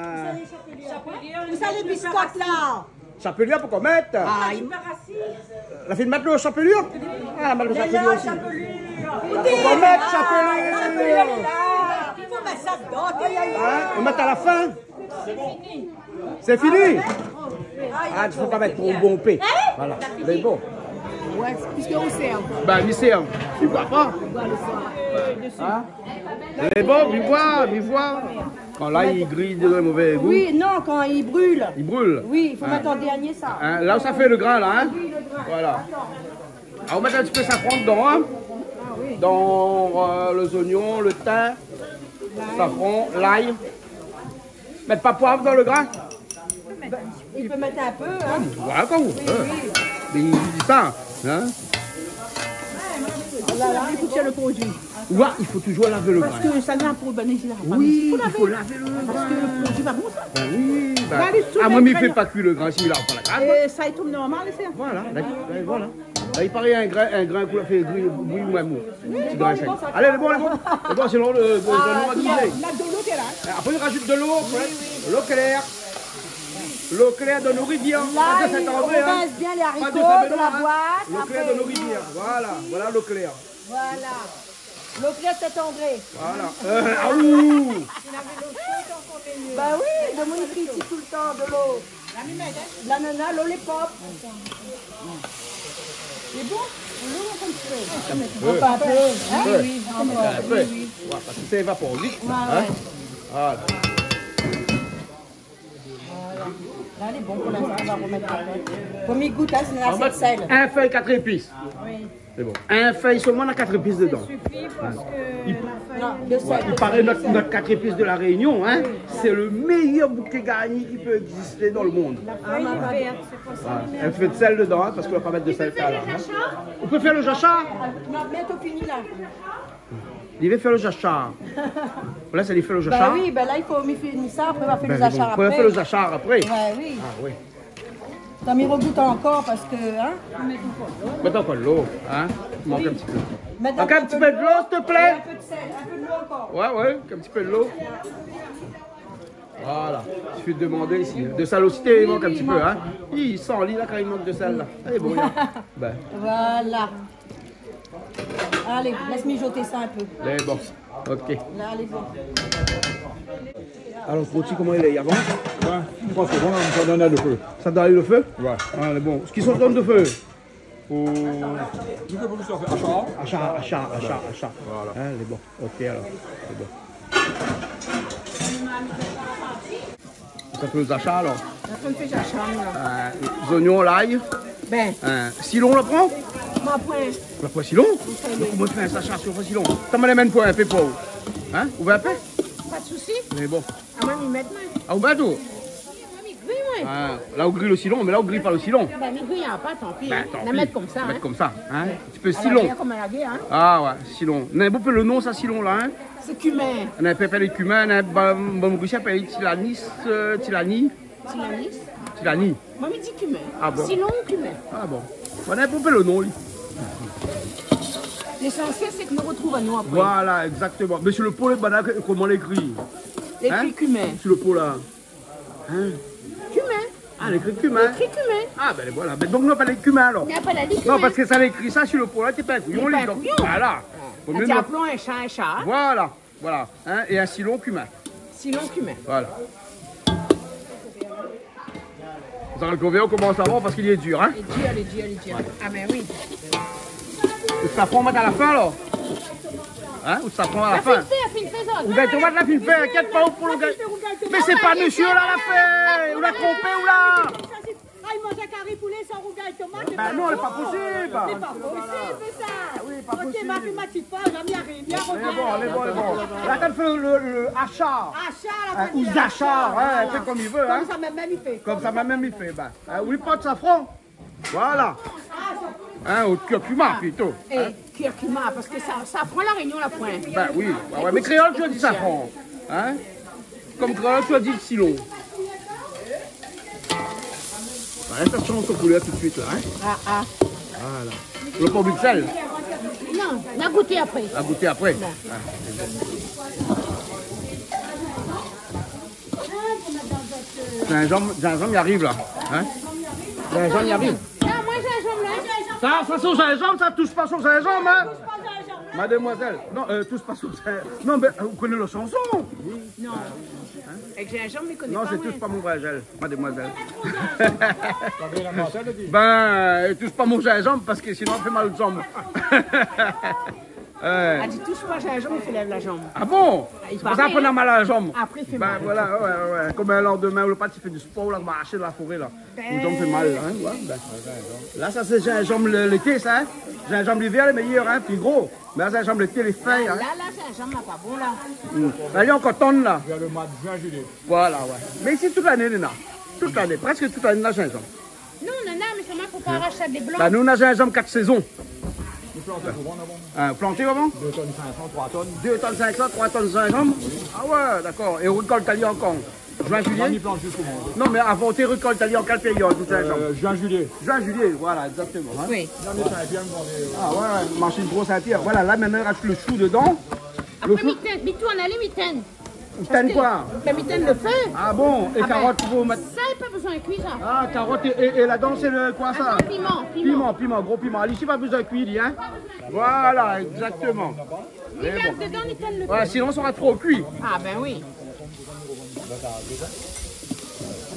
Ousa lé biskot la ? Shapélir, poukoué mèt ? Ah, i... La fine mèt le shapélir ? Ah, mèt le shapélir osi. Poukoué mèt shapélir ? I fo mèt sa dedan. In ? Ou mèt a la fin. Sé fini ? Ah, i fo pa mèt tro bonpé. Voilà, lé bon. Ouais, sé piske ou sèrv. Bin, mi sèrv. I voi pa. I voi le soir. In ? Lé bon, mi voi, mi voi. Kan la, i gri, i done mové gou. Oui, non, kan i bril. I bril. Oui, i fo mèt an dernié sa. In, la ou sa fé le grin, la, in ? Oui, le grin. Voilà. Atann. Ah, ou mèt in ti pé safran dedan, in ? Ah oui. Dan, euh, lé zoignon, le tin, safran, lay. Mèt pa poiv dan le grin ? I pé mèt in pé, in. Voilà, kan ou vé. Oui, oui. Mé i di sa, in ? Oh là là, i fo tir le produi. Ouais, i fo toujour lav le grin. Parske sa vien pou bann isi la. Oui, i fo lav le grin. Parske le produi pa bon, sa. Bin oui, bin. Bin, alé, tout... Ah, moin, mi fé pa kui le grin, si la, pa la grin. É sa i tonm normal, sé... Voilà, dakor, voilà. La, i paré in grin, in grin pou la fé gri, bouyi, moin, mou. Ti grin sèk. Alé, lé bon, lé bon. Lé bon, sinon, le, le, le, nou va griyé. Ah, la, dolo, té la. Apré, i rajout dolo, apré. Oui, oui. Lo klèr. Lo klèr de Nourivir. La, pa de Saint-André, in. Pa de Saint-Benoît, in. Lo klèr de Nourivir. Voilà, voilà lo klèr. Voilà. Lo klèr Saint-André. Voilà. Euh, aou. Bin oui, le moun i kri isi toultan dolo. La nana, lo lé pop. Lé bon ? Lo, in ti pé. In pé. In pé. Oui, oui, in pé. Ouais, parske sa i évapor vit, in. Ouais, ouais. Voilà. Voilà. La, lé bon pou linstan, nou va romèt in pé. Fo mi gout, in, si néna asé de sèl. In fèy kat zépis. Oui. Sé bon. In fèy solman, na kat zépis dedan. Sa i sifi parske... Ouais. La fèy... Non, de sèl, de sèl. I paré nout, nout kat zépis de La Rénion, in, sé le méyèr bouké garni ki pé égzisté dan le monn. La fèy vèrt, sé pou sa. Ouais. In pé de sèl dedan, in, parske ou va pa mèt de sèl la, in. Ou pé fé le jashar ? Non, bientôt fini, la. Li vé fé le jashar. La, sé li fé le jashar. Bin oui, bin la, i fo mi fini sa, apré, nou va fé le jashar apré. Bin, nou va fé le jashar apré. Ouais, oui. Ah, oui. Atann, mi rogout ankor parske, in. Mèt ankor dolo, in. Mank in ti pé. Mank in ti pé dolo, s'il te plaît. É in pé de sèl, in pé dolo ankor. Ouais, ouais, in ti pé dolo. Voilà. I sifi de domandé isi. De sèl osi, i mank in ti pé, in. I san li la kan i mank de sèl la. Alé, bon, la. Bin. Voilà. Alé, lès mijoté sa in pé. Mé bon. Ok. La lé bon. Alor, roti, koman i lé ? I avans ? Ouais. Sa done le fé. Sa done le fé ? Ouais. Ah, lé bon. Sak i sa done le fé ? Pou, pou ke pou sa fé ashar. Ashar, ashar, ashar, ashar. Voilà. Hin, lé bon. Ok, alor. Lé bon. Sa fé ashar, alor. Sa fé ashar, nou, la. Euh, zoignon, lay. Bin. Euh, silon, la pran ? Ma pran. La pran silon ? Ou fé le... Koman ou fé ashar silon ? Sa ma amenn pou in pé pou ou. Hin ? Ou vé in pé ? Pa de sousi. Mé bon. Ah, moin, mi mèt, moin. Ah, ou mèt tout ? Moin, mi gri, moin. Ah, la ou gri le silon, mé la ou gri pa le silon. Bin, mi gri, ah, pa, tanpi. Bin, tanpi. Mèt konmsa, hin. Mèt konmsa, hin. Ouais. In ti pé silon. A la guèr, konm a la guèr, hin. Ah ouais, silon. Néna bonpé le non, sa, silon, la, hin. Sé kumin. Néna pépé le kumin, néna, ba, bon, isi i apèl tilanis, euh, tilani. Tilanis. Tilani. Moin, mi di kumin. Ah bon ? Silon ou kumin. Ah bon. Néna bonpé le non, li. Lésansièl, sé ke nou artrouv anou apré. Voilà, exactement. Mé su le po, lé bann, koman lé ékri ? Lé ékri kumin. Hin ? Su le po, la. Hin ? Kumin. Ah, lé ékri kumin. Lé ékri kumin. Ah, bin voilà. Bin donk, nou apèl kumin, alor. Mi apèl ali kumin. Non, parske sa lé ékri sa su le po, la, té pa in kouyon, li, donk, voilà. Vo mié nou apèl in sha in sha. Voilà. Voilà, hin, é in silon kumin. Silon kumin. Voilà. Zot i vé ou komans avan parske li lé dir, hin ? Lé dir, lé dir, lé dir. Ah, bin oui. Ou safran, mèt a la fin, alor ? Hin ? Ou safran a la fin ? La fine fé, la fine fé, zot. Rougay tomat, la fine fé, inkièt pa ou pou le rougay. Mé sé pa mésyé la, la fé. Ou la tronpé, ou la. Ay, manz kari poulé san rougay tomat, sé pa bon. Bin non, lé pa posib. Sé pa posib, sa. Ah oui, pa posib. Ok, ma fé ma ti poz, la, mi ariv, mi ariv. Lé bon, lé bon, lé bon. La, ou fé le, le ashar. Ashar, la, ou ashar, ashar, voilà. Hin, fé konm i vé, hin. Konmsa mèm, mèm i fé. Konmsa mèm, mèm i fé, bin. Ah oui, pa de safran. Voilà. Hin, ou kurkuma plito. É, hin ? Kurkuma, parske sa, safran La Rényon la poin. Bin oui, ouais, ouais, mé kréol, ou di safran. Hin ? Konm kréol, ou di silon. Voilà, sa i sanz son koulèr tout de suit, la, hin ? Ah, ah. Voilà. Ou la pa mi de sèl ? Non, nou va gouté apré. Nou va gouté apré. Non. Ah, sé bon. Zinzanm, zinzanm i ariv, la. Hin ? Zinzanm i ariv. Non, moin, zinzanm, la. Sa, sa, sé zinzanm, sa, toush pa su zinzanm, hin ? Madémoizèl. Non, euh, toush pa su zinzanm. Non, mé, euh, ou koné la shanson ? Non. Avèk zinzanm, mi koné pa, moin. Non, sé toush pa mon zinzanm, madémoizèl. Bin, toush pa mon zinzanm, parske sinon, sa i fé mal o zanm. Ouais. La di, toush pa zinzanm, i fé lèv la zanm. Ah bon ? Ah, i paré, hin. Sé pou sa ou na mal a la zanm. Apré, i fé mal. Bin voilà, ouais, ouais, ouais. Konm le landemin, ou la parti fé du spor, ou la marsh dan la foré, la. Bin. Ou zanm i fé mal, hin, ouais, bin. La, sa, sé zinzanm le, lété, sa, hin. Zinzanm livèr, lé méyèr, hin, pli gro. Mé la, zinzanm lété, lé fèy, hin. La, la, zinzanm la pa bon, la. Hmm. La, li lé ankor tann, la. Vèr le moi de juin, juillet. Voilà, ouais. Mé isi, tout lané, néna. Tout lané, prèsk tout lané, néna zinzanm. Non, non, non, mé solman, fo pa arash sa dé blan. Ba, nou, néna zinzanm kat sézon. Ou plant avan, non ? Hin, plant avan ? Dé tonn sink san, troi tonn. Dé tonn sink san, troi tonn zinzanm ? Ah ouais, dakor. É ou rékolt ali an kan ? Juin, juillet ? Mé mi plant zis koman ? Non, mé avan, ou té rékolt ali an kèl périod, tout zinzanm ? Euh, juin, juillet. Juin, juillet, voilà, exactement, hin. Oui. La, mé sa, é bien, bon, euh, ah ouais, ouais, marsh in gro sintèr. Voilà, la, mintnan, i razout le shou dedan. Le shou. Apré, mi tinn, mi tourn, alé, mi tinn. Ou tinn koi ? Parske, bin, mi tinn le fé. Ah bon ? É karot, ou mèt... Ah bin, sa, la pa bezoin kui, sa. Ah, karot é, é, é ladan, sé le, koi, sa ? Atann, piman, piman. Piman, piman, gro piman. Alé, isi, pa bezoin kui, li, hin. Voilà, exactement. Ni lèv dedan, ni tinn le fé. Ouais, sinon, sa sra tro kui. Ah, bin oui.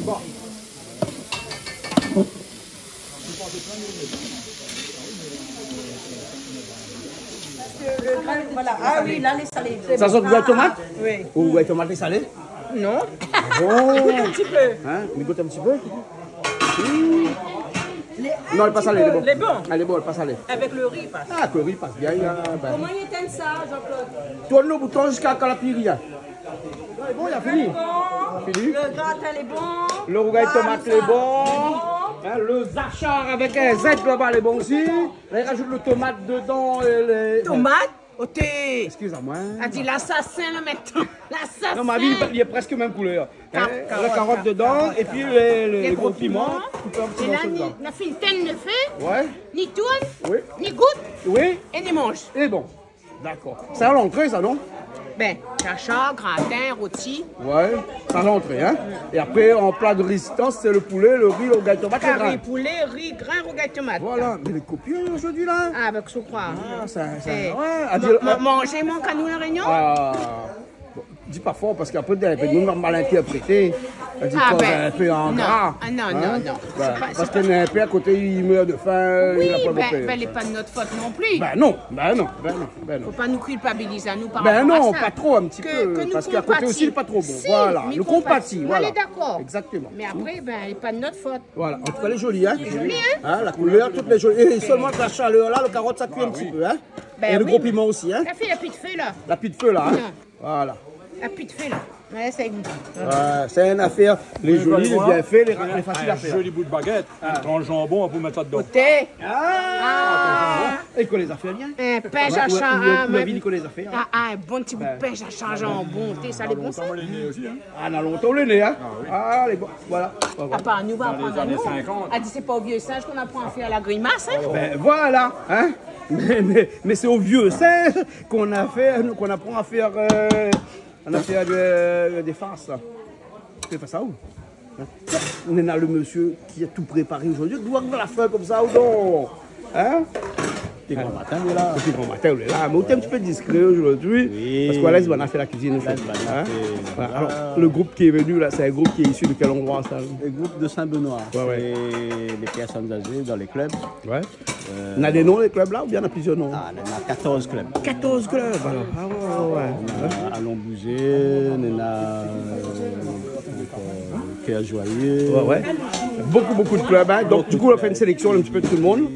Bon. Voilà. Ah oui, la, lé salé. Sa sort rougay tomat ? Oui. Ou rougay tomat lé salé ? Non. Ah bon ? Gout in ti pé. Hin ? Mi gout in ti pé. Mmh. Non, lé pa salé, lé bon. Lé bon. Ah, lé bon, lé pa salé. Avèk le ri, i pas. Ah, ke le ri i pas bien, la, bin. Koman i étinn sa, Jean-Claude ? Tourn le bouton ziska kan la pi rien. Lé bon, la fini. Fini. Le gratin lé bon. Le rougay tomat lé bon. Hin, le zashar avèk in Z laba lé bon osi. La, i razout le tomat dedan, é le... Tomat ? Oté. Eskiz amoin. A di lasasin, la, mintnan. Lasasin. Non, ma vi, li lé prèsk mèm koulèr. Hin, la karot dedan, épi le, le, le gro piman, koupé an ti morso dedan. É la, ni, la fine tinn le fé, ouais, ni tourn, oui, ni gout, oui, é ni manz. É bon. Dakor. Sa, lantré, sa, non ? Pin, shasha, gratin, roti. Ouais, sa lantré, hein. É apré, an pla de rézistans, sé le poulé, le ri, le rougay tomat, le grin. Kari poulé, ri, grin, rougay tomat. Voilà, mé lé kopié zordi la, hein. Ah, ben, kosa ou kroi ? Ah, sa, sa, ouais, a dir, man-, euh, manzé mank anou La Rényon ? Ah. Bon, di pa for, parske apré, dé, dé moun va mal intèrprété. Di pa, ben, in pé ingra, hein. Ah, non, non, non. Ben, parske néna in pé a koté, li mèr de fin, li la pa bopé. Oui, ben, ben, lé pa de nout fot non pli. Ben non, ben non, ben non, ben non. Fo pa nou kilpabiliz anou par rapor a sa. Ben non, pa tro, in ti pé, parske a koté osi, lé pa tro bon. Ke, ke nou konpati. Si, voilà, nou konpati, nou konpati, voilà. Alé, dakor. Exactement. Mé apré, ben, lé pa de nout fot. Voilà, an tou ka, lé zoli, hein. Lé zoli, hein. Hein, la koulèr, tout lé zoli. É solman avèk la shalèr la, le karot, sa kui in ti pé, hein. Ah oui. Ben oui. É le gro piman osi, hein. La fé, la pit fé la. La pit fé la, hein. Non. Voilà. La pit fé la. Ouais, sa i gou. Ouais, sé in afèr, lé zoli, lé bien fé, lé ra-, lé fasil a fèr. In zoli bout de baguette, in gran janbon, ou pé mèt sa dedan. Oté. Ah. É i koné lé zafèr, li, hein. In pin shasha, ou la vi, li koné lé zafèr, hein. Ah, ah, in bon ti bout de pin shasha, janbon, té, sa lé bon, sa. Lontan lé né osi, hein. Ah, na lontan lé né, hein. Ah oui. Ah, lé bon, voilà. Voilà. Apar nou, va aprann anou. Dans les années cinquante. A di, sé pa o vié sinz k'ou aprann a fèr la grimas, hein. Ben voilà, hein. Mé, mé, mé sé o vié sinz k'ou a fé, k'ou aprann a fèr, euh, k'ou a fé de, de fars, la. Sé pa sa, ou ? Hein ? Néna le mésyé ki la tout préparé zordi. Ou doi la fé konmsa, ou non ? Hein ? Dopi gran matin, ou lé la. Dopi gran matin, ou lé la. Mé ou lé in ti pé diskré zordi. Oui. Parske voilà, li va fé la kuizine, an fèt. Voilà. Alor, le group ki lé vni la, sé in group ki lé isi de kèl landroi, sa ? Le group de Saint-Benoît. Ouais, ouais. Sé lé pèrsone azé dan lé klub. Ouais. Euh, néna dé non, lé klub la, oubien néna plizièr non ? Ah, néna katorz klub. Katorz klub, alor. Ah ouais, ouais, ouais. Néna Alon Bouzé, néna, euh, Kèr Joyé. Ouais, ouais. Bokou, bokou de klub, hein. Donk, di kou, ou la fé in séléksion in ti pé de tout le monde.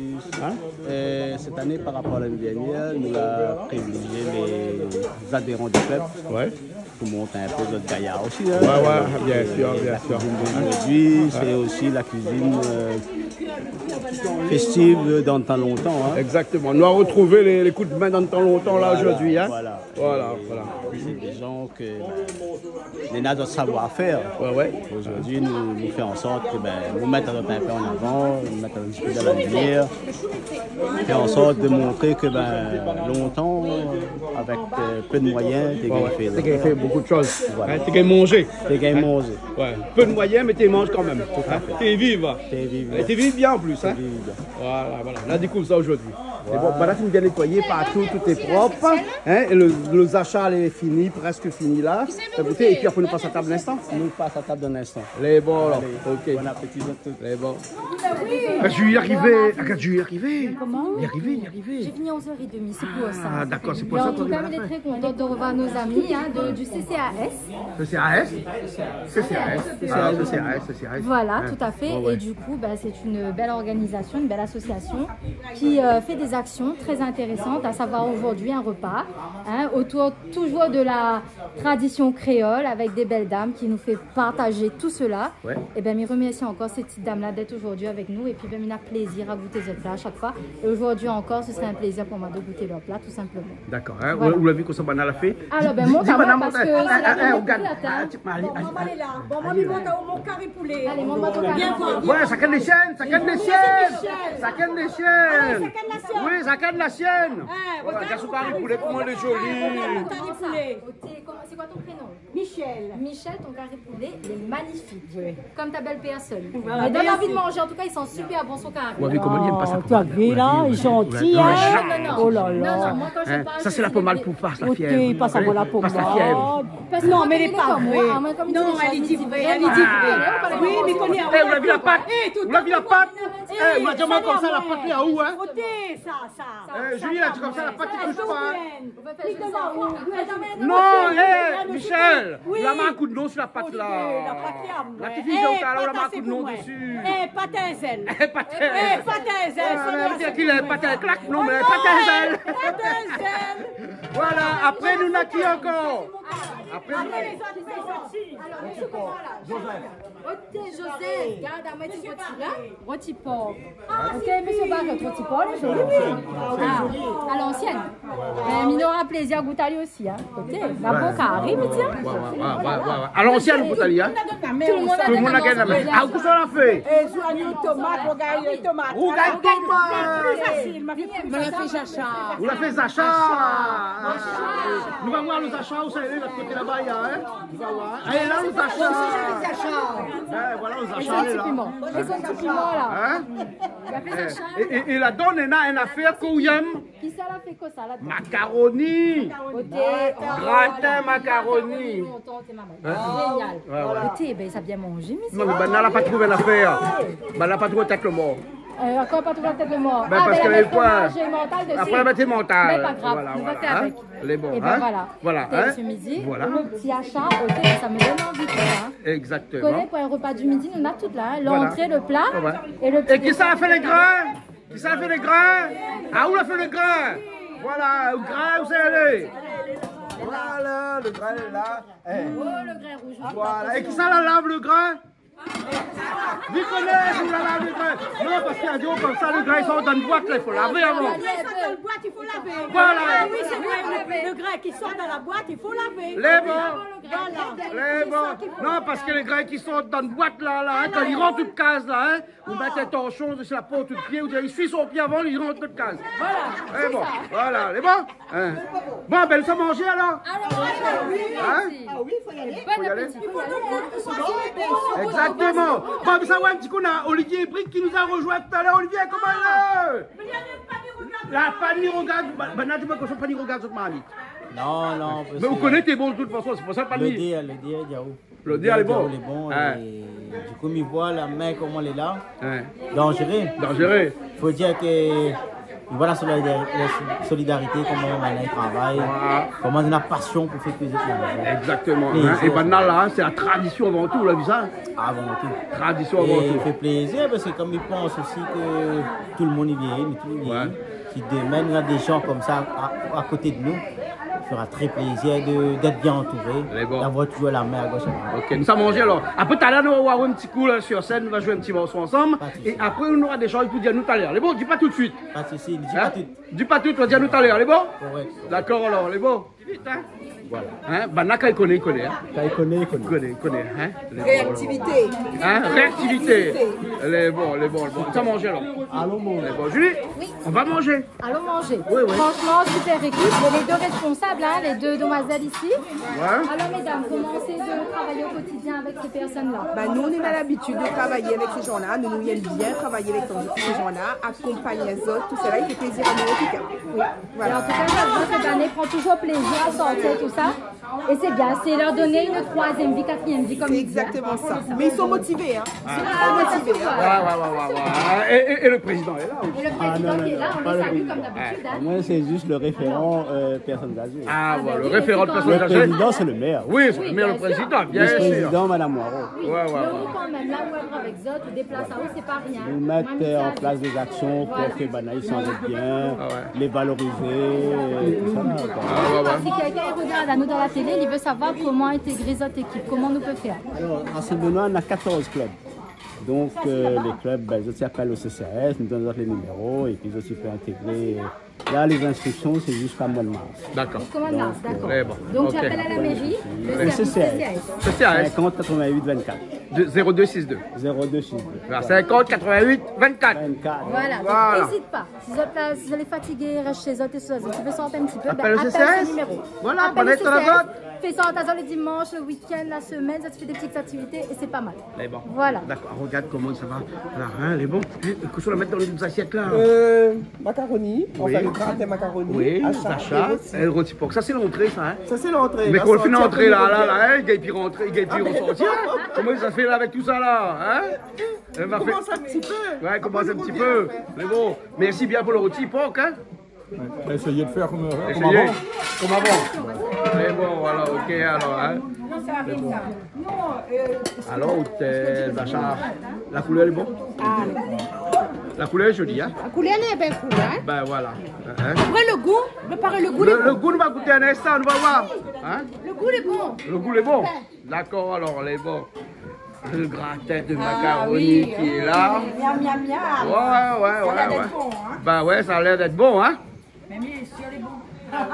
Hein ? Euh, sèt ané, par rapor a lané dèrnièr, nou la privilézié lé adéran du klub. Ouais. Pou mont in pé zot gayar osi, hein. Ouais, ouais, bien sir, bien sir. La kuizine d'aujourd'hui, c'est aussi la cuisine, euh, festive dans le temps longtemps, hein. Exactement. Nou la retrouv lé, lé kou d'min dan le tan lontan la, zordi, hein. Voilà. Voilà, voilà. C'est des gens que, ben, néna de savoir-faire. Ouais, ouais. Zordi, nou, nou fé an sort ke, ben, nou mèt azot in pé an avan, nou mèt azot in ti pé dan la limièr. Fé an sort de montré ke, ben, lontan, avèk, euh, pé de moiyin, té gingn fé, té gingn fé bokou de shoz. Voilà. Hein, té gingn manzé. Té gingn manzé. Ouais. Pé de moiyin, mé té manz kanmèm. Tout à fait. Té viv. Té viv. É té viv bien an plis, hein. Té viv bien. Voilà, voilà. Nou la dékouv sa zordi. Voilà. Mé bon, voilà, fine bien nétoiyé partou, tout lé prop. Hein, é le, le zasha lé fini, prèsk fini la. Sa gout, épi apré nou pas a tab in instan. Nou pas a tab dan in instan. Lé bon, alor. Allez, OK. Bon appétit à tous. Lé bon. Ah, Julie lé arivé. Regarde, Julie lé arivé. Comment ? Lé arivé, lé arivé. J'ai fini à onze heures et demie, c'est pour ça. Ah, d'accord, c'est pour ça qu'on est à la fin. Mais en tout cas, on est très content de revoir nos amis, hein, de, du C C A S. C C A S ? C C A S. Ah, C C A S, C C A S. Voilà, tout à fait. Ouais, ouais. Et du coup, bah, c'est une belle organisation, une belle association qui, euh, fait des actions très intéressantes, à savoir aujourd'hui un repas, hein, autour toujours de la tradition créole avec des belles dames qui nous fait partager tout cela. Ouais. É ben, mi remèrsi ankor sé ti dam la d'èt zordi avèk nou. É pi, ben, mi na plézir a gout zot pla a shak foi. É zordi ankor, ce serait un plaisir pour moi de goûter leur plat, tout simplement. D'accord, hein. Voilà. Ou, ou la vi kosa banna la fé ? Alor, ben, mont amoin, parske sa va mont la tab. Bon, mont amoin la. Bon, mont amoin la, mon kari poulé. Allez, mont amoin ton kari poulé. Viens voir. Ouais, shakinn déshèn, shakinn déshèn. Shakinn déshèn. Allez, shakinn la sienne. Oui, shakinn la sienne. Eh, regarde son kari poulé, koman lé zoli. Regarde ton kari poulé. Oté, koman, c'est quoi ton prénom ? Michel. Michel, ton kari poulé, il est magnifique. Oui. Comme ta belle personne. Voilà, merci. Mais donne envie de manger. En tout cas, il sent super bon son kari poulé. Ou la vi koman li pas sa pomad. Oh, tu as vu là, il est gentil, hein ? Non, non, non. Oh là là. Non, non, moi, quand je parle, je suis... Hein, sa sé la pomad pou pas la fièv. Oté, pas sa pomad. Pas la fièv. Non, mé lé pa vré. Non, èl i di vré, èl i di vré. Oui, mé kan... Eh, ou la vi la pat ? Eh, ou la vi la pat ? Eh, ou la di amoin konmsa, la pat lé aou, hein ? Oté, sa, sa. Eh, Julie la di konmsa, la pat i toush pa, hein ? Non, eh, Michel, la mèt in kou d'lo si la pat la. La ti fiy la di aou, la mèt in kou d'lo dési. Eh, pat in zèl. Eh, pat in zèl. Ah, mé ou di ki lé pat in klak, non, mé pat in zèl. Voilà, apré nou na ki ankor ? Apré, alé, lézot, lézot. Alor, mésyé Joseph. Oté, Joseph, gard amoin ti roti la. Roti por. Oté, mésyé Barret, roti por, lé zoli. A, a lansièn. Mé mi nora plézir gout ali osi, in. Oté, la bok i ariv, tien. Ouais, ouais, ouais, ouais. A lansièn, gout ali, in. Tout le monde la gingn la min. A, ousa ou la fé ? É, zoignon, tomat, rougay tomat. Rougay tomat. Pli fasil, ma fé pli fasil. Ou la fé zasha. Zasha. Nou va voir lo zasha, ousa i lé, lot koté laba, in. Nou va voir. Alé, la, lo zasha. Osi, mi fé zasha. Bin, voilà, lo zasha, lé la. Avèk son ti piman. Avèk son ti piman, la. In ? La fé zasha. É, é, é ladan, néna in afèr ke ou yèm. Kisa la fé kosa ladan ? Makaroni. Oté. Gratin makaroni. Lontan, té maman. In ? Génial. Ouais, ouais. Oté, bin, sa bien manzé, mésyé. Non, mé banna la pa trouv in afèr. Banna la pa trouv tèt lo mor. Euh, ankor pa trouv tèt lo mor. Bin, parske la mèt fromaz émantal dési. Apré, la mèt émantal. Mé pa grav, nou va fé avèk. Voilà, voilà, in. Lé bon, in. É bin voilà. Voilà, in. Sé midi. Voilà. Lo ti zasha, oté, sa i donn anvi, tousa, in. Exactement. Koné, pou in repa di midi, nou néna tout la, in. Voilà. Lantré, lo pla é lo ti désèr. É kisa la fé lé grin ? Kisa la fé lé grin ? A, ou la fé lé grin ? Voilà, lo grin, ousa i lé ? Voilà, lo grin lé la. É. Oh, lo grin rouz. Voilà. É kisa la lav lo grin ? Mi koné, ou la lav lo grin. Non, parske la di konmsa, lo grin i sort dann boit la, i fo lavé avan. Lo grin i sort dann boit, i fo lavé. Voilà. A oui, sé vré, lo, lo grin ki sort dann la boit, i fo lavé. Lé bon. Voilà. Lé bon. Non, parske lo grin ki sort dann boit la, la, in, kan li rant out kaz la, in, ou mèt in torshon dési la port out pié, ou di, i sui son pié avan, li rant out kaz. Voilà, sé sa. Lé bon. Voilà, lé bon. In. Bon, bin, sa manzé alor ? Alor, manzé. In ? A oui, fo alé. Bon apéti. Fo alé. Exactement. Bon, mé sa, ouais, in ti kou, na Olivier Brique ki nou la rozoinn talèr. Olivier, koman i lé ? La pa ni rogard, ba, ba, na, di amoin kosa, pa ni rogard zot marmit. Non, non, parske... Mé ou koné, té bon, de tout fason, sé pou sa, pa ni. Lodèr, lodèr, diaou. Lodèr lé bon. Lodèr lé bon, é di kou, mi voi la min koman lé la. Danzéré. Danzéré. Fo dir ke, voilà, la solidar-, la solidarité, koman banna i travay, koman néna pasion pou fé kuizine. Exactement, in. É banna la, sé la tradision avan tou, ou la vi sa ? Avan tou. Tradision avan tou. É i fé plézir, parske kom mi pans osi ke tout lo moun i vieyi, nou tout i vieyi. Ouais. Si demin nou néna dé jan konmsa a, a koté de nou, i fera trè plézir de, d'èt bien antouré, d'avoir touzour la min a gosh, a droit. Lé bon. OK, nou sa manzé alor. Apré, talèr, nou va oir in ti kou la, sir sèn, nou va zoué in ti morso ansanm. Pa de sousi. É apré, nou nora dé shoz pou dir anou talèr. Lé bon, di pa tout suit. Pa de sousi, di pa tout. Di pa tout, ou va dir anou talèr. Lé bon ? Korèk. Dakor alor, lé bon. Vit, in ? Voilà. In ? Banna, kan i koné, i koné, in ? Kan i koné, i koné. I koné, i koné, in ? Réaktivité. In ? Réaktivité. Réaktivité. Lé bon, lé bon, lé bon. Sa manzé alor. Alon manzé. Lé bon. Julie, nou va manzé. Alon manzé. Oui, oui. Franchement, super équipe. Il y a les deux responsables, hein, les deux demoiselles ici. Ouais. Alors, mesdames, comment c'est de travailler au quotidien avec ces personnes-là ? Bah, nous, on a l'habitude de travailler avec ces gens-là. Nous, nous aimons bien travailler avec ces gens-là, accompagner les autres, tout cela, il fait plaisir à nous, en tout cas. Oui. Voilà. Et en tout cas, ça se voit que Banet prend toujours plaisir à sortir tout ça. Et c'est bien, c'est leur donner une troisième vie, quatrième vie, comme ils disent. C'est exactement ça. Mais ils sont motivés, hein. Ils sont très motivés, hein. Ouais, ouais, ouais, ouais, ouais. Et, et, et le président est là aussi. Et le président qui est là, on le salue comme d'habitude, hein. Ah, non, non, non, pas le président. Ouais. Moi, c'est juste le référent, euh, personnes âgées. Ah, voilà, le référent de personnes âgées. Le président, c'est le maire. Oui, c'est le maire, le président, bien sûr. Oui, bien sûr. Vice-président, Madame Moirot. Oui, ouais, ouais, mais on est quand même là, on œuvre avec zot, ou déplas aou, sé pa rien. Nou mèt an plas dé zaksion pou ke banna i sanz bien, lé valorizé, é tousa, koi. Ah, ouais, ouais. Si quelqu'un regarde à nous dans la télé, il veut savoir comment intégrer zot équipe, comment nou pé fèr. Alors, à Saint-Benoît, on a quatorze clubs. Donc, euh, les clubs, ben, zot i apèl o C C A S, nou donn azot lé niméro, épi zot i pé intégré. Là, les inscriptions, c'est jusqu'à mois de mars. D'accord. Jusqu'au mois de mars, d'accord. Donc, euh, très bon. Donc, tu appelles à la mairie, le service C C A S. C C A S. C C A S. Cinquante quatre-vingt-huit vingt-quatre. De zéro deux six deux. Zéro deux six deux. Voilà, cinquante quatre-vingt-huit vingt-quatre. Vingt-quatre. Voilà, donc n'hésite pas. Si zot la, si zot lé fatigé, rès shé zot é tousa, zot i vé sort in ti pé, ben, appelle ce numéro. Appelle le C C A S. Voilà, banna lé la. Fé sort azot le dimanche, le week-end, la semaine, zot i fé des petites activités et c'est pas mal. Mé bon. Voilà. D'accord, regarde comment ça va. Voilà, hein, lé bon. Hein, kosa ou la mèt dan lé zasièt la ? Euh, macaroni, enfin, le gratin macaroni, oui, zasha, é roti por. É roti por. Ça, c'est l'entrée, ça, hein ? Ça, c'est l'entrée. Mé la kan ou fini antré la, la, hein, i gingn pi rantré, i gingn pi resortir. Ah, ben non. Koman i sa fé la avèk tousa la, hein ? Komansé in ti pé. Ouais, komansé in ti pé. Mé bon, mèrsi bien pou le roti por, hein ? Ouais. Essayez de faire comme, euh, comme avant. Essayez. Comme avant. Mé bon, voilà, OK, alors, hein. Mé bon. Alors, euh, zasha, la koulèr lé bon ? Ah. La koulèr lé zoli, hein ? La koulèr lé bien koul, hein ? Ben voilà. Hein ? Apré, le gou, nou va parl le gou. Le, le gou, nou va gouté in instan, nou va voir. Hein ? Le gou lé bon. Le gou lé bon. Ouais. D'accord, alors, lé bon. Le gratin de macaroni qui est là. Ah oui. Miam, miam, miam. Ouais, ouais, ouais, ouais. Ça a l'air d'être bon, hein. Bah ouais, ça a l'air d'être bon, hein. Mé mi, si lé bon. Ah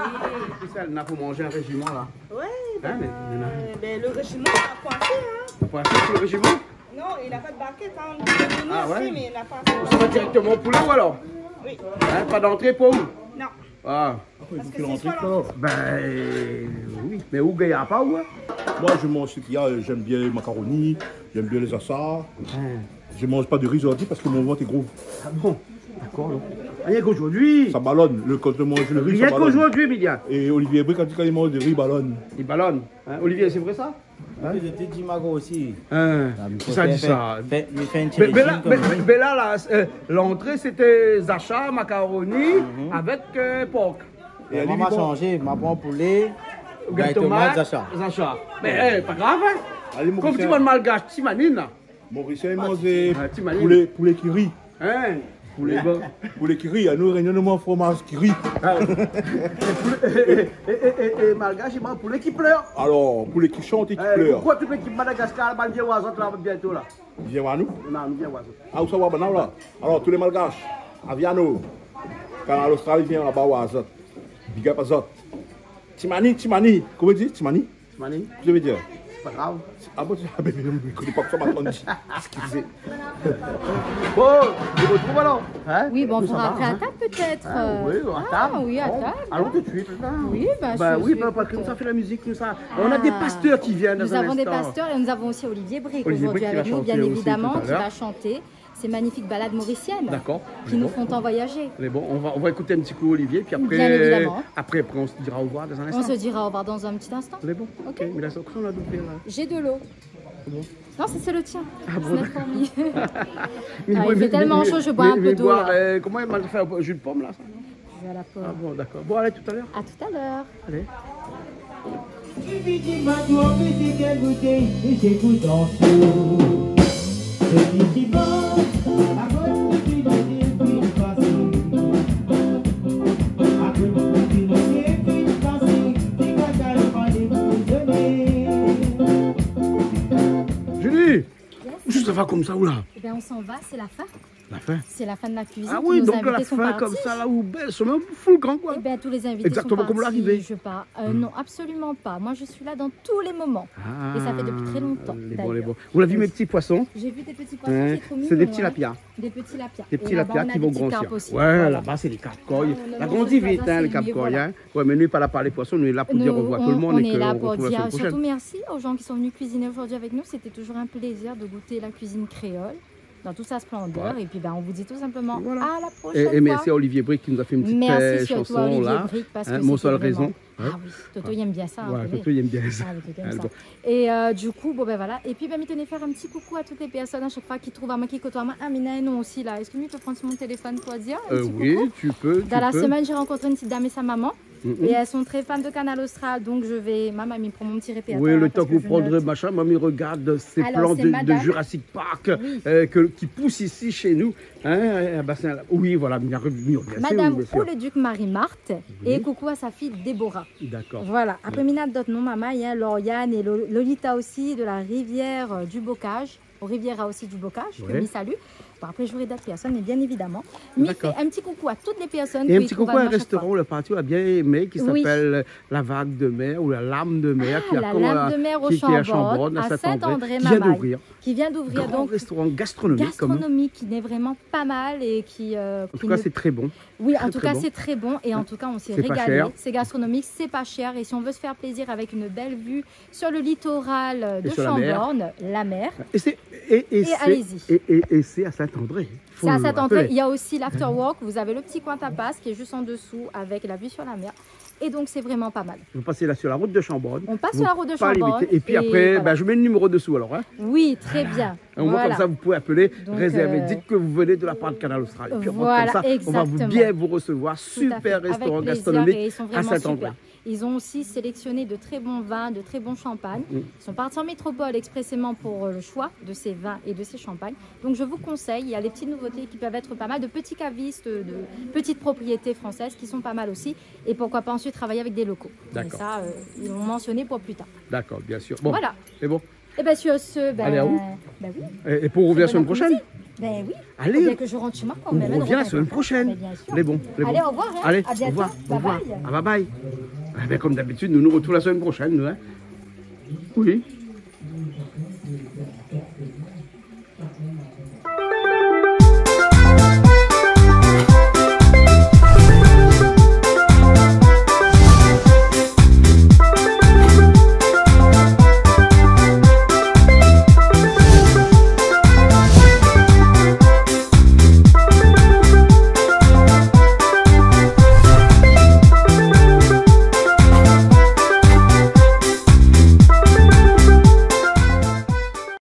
oui. Sa, nou na pou manzé in réjiman, la. Ouais, ben, euh, ben, le réjiman, on a coincé, hein. Pou manzé pou le réjiman ? Non, il a pas de barquette, hein. On est venu aussi, mais il n'a pas. Ah ouais ? Ou sava dirèkteman o poulé, ou alors ? Oui. Hein, pas d'entrée pou ou ? Non. Ah. Parce que c'est soit l'entrée. Ben, euh, oui. Mé ou gingn pa, ou, hein ? Moi, je mange ce qu'il y a. J'aime bien les macaronis, j'aime bien les achats. Hein. Je mange pas de riz aujourd'hui parce que mon ventre est gros. Ah bon ? D'accord, non. Rien qu'aujourd'hui. Ça ballonne. Le, quand je mange le riz, ça ballonne. Rien qu'aujourd'hui, Milia. Et Olivier Brique a dit quand il mange du riz, il ballonne. Il ballonne. Hein, Olivier, c'est vrai ça ? Hein ? Hein ? Kisa la di sa ? Mé, mé la, la, euh, l'entrée, c'était zacha, macaroni avec, euh, porc. Et ali, ma sanzé, ma pran poulé, gingn tomate, zacha. Zacha. Mé, eh, pa grav, hein. Kom ti bann Malgash, ti manine, la. Morisien i manz poulé, poulé ki ri. Hein ? Poulé, poulé ki ri, anou, Rényon, nou manz fromaz ki ri. Ah. É, é, Malgash i manz poulé ki plèr. Alors, poulé ki shant é ki plèr. Pourquoi tout lékip Madagascar, bann vié oir zot la, bientôt la ? Vien oir nou ? Non, nou vien oir zot. Ah, ou sa oir banna la ? Alors, tous les Malgaches, à Viano, Kanal Austral, vien laba oir zot. Big up azot. Timani, Timani. Koman i di ? Timani ? Timani. Kosa i vé dir ? Pa grav. Ah bon, ah ben, mi koné pa kosa ma di. Excusez. Bon, nou artrouv alor, hein ? Oui, bon, on pourra après à table peut-être. Ah oui, à table. Bon, allons tout de suite, là. Oui, ben, je suis, ben, Patrick, écoute, nou sa fé la mizik, nou sa. On a des pasteurs qui viennent dans un instant. Nous avons des pasteurs et nous avons aussi Olivier Brique aujourd'hui avec nous, bien évidemment, qui va chanter ces magnifiques ballades mauriciennes qui nous font tant voyager. D'accord. Bon. Allez, bon, on va, on va écouter un petit coup Olivier, puis après, bien évidemment, après, après, on se dira au revoir dans un instant. On se dira au revoir dans un petit instant. Allez, bon. Ok. Ok, mé la, sa, kosa ou la d'ouvèr la ? J'ai de l'eau. Bon. Non, ça, c'est le tien. Ah bon, d'accord. C'est notre fourmi. Ah, il fait tellement chaud, je bois un peu d'eau, là. Mé, mé, mé, euh, koman i fé, jus de pomme, là, ça ? Jus à la pomme. Ah bon, d'accord. Bon, allez, tout à l'heure. À tout à l'heure. Allez. Julie, yes, ou sa va konmsa, ou la ? Eh ben, on s'en va, c'est la fin. La fin. C'est la fin de la cuisine. Ah oui, donc la fin, comme ça, là, ou bèl, c'est même full grand, quoi. Tous nos invités sont partis. Eh ben, tous les invités sont partis, je pars. Exactement comme l'arrivée. Euh, non, absolument pas. Moi, je suis là dans tous les moments. Et ça fait depuis très longtemps, d'ailleurs. Ah, les bons, les bons. Vous l'avez vu, mes petits poissons ? J'ai vu des petits poissons, c'est trop mignon, hein. Hein, c'est des petits tilapia. Des petits tilapia. Des petits tilapia qui vont grossir. Et là-bas, on a des petits carpes aussi. Ouais, voilà. Là-bas, c'est les carpes koi. Ah, on a mangé le plastique, mais voilà. La grande vite, hein, les carpes koi, hein. Ouais, mais nous, pas la parler poisson, nous, là, pour dire au revoir tout le monde et qu'on retrouve la semaine prochaine. Nous, on est là pour dire surtout merci aux gens qui sont venus cuisiner aujourd'hui avec nous. C'était toujours un plaisir de goûter la cuisine créole dans toute sa splendeur. Ouais. Et puis, ben, on vous dit tout simplement à la prochaine fois. Voilà. Et, et merci à Olivier Brique qui nous a fait une petite, euh, chanson, là. Merci surtout à Olivier Brique, parce que c'était vraiment... Hein, Mon Seul Réseau. Ah oui, Toto, il aime bien ça, hein, vous connaissez. Ouais, Toto, il aime bien ça. Ah oui, Toto aime ça. Allez, bon. Et, euh, du coup, bon, ben voilà. Et puis, ben, mi tenais à faire un petit coucou à toutes les personnes à chaque fois qui trouvent à moi, qui côtoient à moi. Ah, mais non, aussi, là. Est-ce que mi pé pran mon téléphone pour dire un petit coucou ? Euh, oui, tu peux, tu peux. Dans la semaine, j'ai rencontré une petite dame et sa maman. Mhm. Et elles sont très fans de Kanal Austral, donc je vais, maman, mi pran mon petit répertoire, parce que je note. Oui, le temps que vous prendrez, machin, maman, regarde ces plans de, de Jurassic Park, euh, que, qui poussent ici chez nous. Alors, c'est madame. Hein, euh, bassin là. Oui, voilà, mi arèv, mi arèv, bien sûr, bien sûr. Madame Houleduc Marie-Marthe, et coucou à sa fille Déborah. D'accord. Voilà. Après, mi na dot non, maman, il y a Lauriane et Lo-, Lolita aussi, de la Rivière, euh, du Bocage. Au Riviera aussi du Bocage, que mi salue. Ouais. Bon, après, j'aurai d'autres personnes, mais bien évidemment. D'accord. Mi fé un petit coucou à toutes les personnes qui trouvent à moi chaque fois. Et un petit coucou à un restaurant, la partie, on a bien aimé, qui s'appelle, euh, La Vague de Mer ou La Lame de Mer, qui est à Chambord, à Saint-André, qui vient d'ouvrir. Ah, La Lame de Mer au Chambord, à Saint-André, Mamaï. Qui vient d'ouvrir, donc, grand restaurant gastronomique, quand même. Gastronomique, qui n'est vraiment pas mal et qui, euh, qui ne... En tout cas, c'est très bon. Oui, en tout cas, c'est très bon et en tout cas, on s'est régalé. Très bon. C'est pas cher. C'est gastronomique, c'est pas cher. Et si on veut se faire plaisir avec une belle vue sur le littoral, euh, de Chambord, la mer. Et sur la mer. Et c'est, et, et c'est, et, et, et c'est à Saint-André. Faut le rappeler. C'est à Saint-André. Il y a aussi l'afterwork. Vous avez le petit coin tapas qui est juste en dessous avec la vue sur la mer. Et donc, c'est vraiment pas mal. Vous passez là sur la route de Chambord. On passe sur la route de Chambord et voilà. Faut pas limiter. Et puis après, ben, je mets le numéro dessous alors, hein. Oui, très bien. Voilà. Au moins, comme ça, vous pouvez appeler, réserver. Donc, euh, dites que vous venez de la part de Kanal Austral. Et puis, au moins, comme ça, on va vous, bien vous recevoir. Voilà, exactement. Tout à fait. Super restaurant gastronomique à Saint-André. Avec plaisir, et ils sont vraiment super. Ils ont aussi sélectionné de très bons vins, de très bons champagnes. Mm. Ils sont partis en métropole expressément pour, euh, le choix de ces vins et de ces champagnes. Donc je vous conseille, il y a des petites nouveautés qui peuvent être pas mal, de petits cavistes, de petites propriétés françaises qui sont pas mal aussi. Et pourquoi pas ensuite travailler avec des locaux. Mais ça, euh, ils l'ont mentionné pour plus tard. D'accord, bien sûr. Bon. Voilà. Et bon. Eh ben, sur ce, ben, allez, à vous. Ben oui. Et, et pour, on revient la semaine prochaine. Ben oui. Allez. Faut bien que je rentre chez moi quand même, hein, de retard. On revient la semaine prochaine. Mais bien sûr. Allez, bon, allez, bon. Au revoir, hein. Allez, au revoir, au revoir. À bientôt. Bye bye. Ah, bye bye. Eh ben, comme d'habitude, nous nous retrouvons la semaine prochaine, nous, hein. Oui.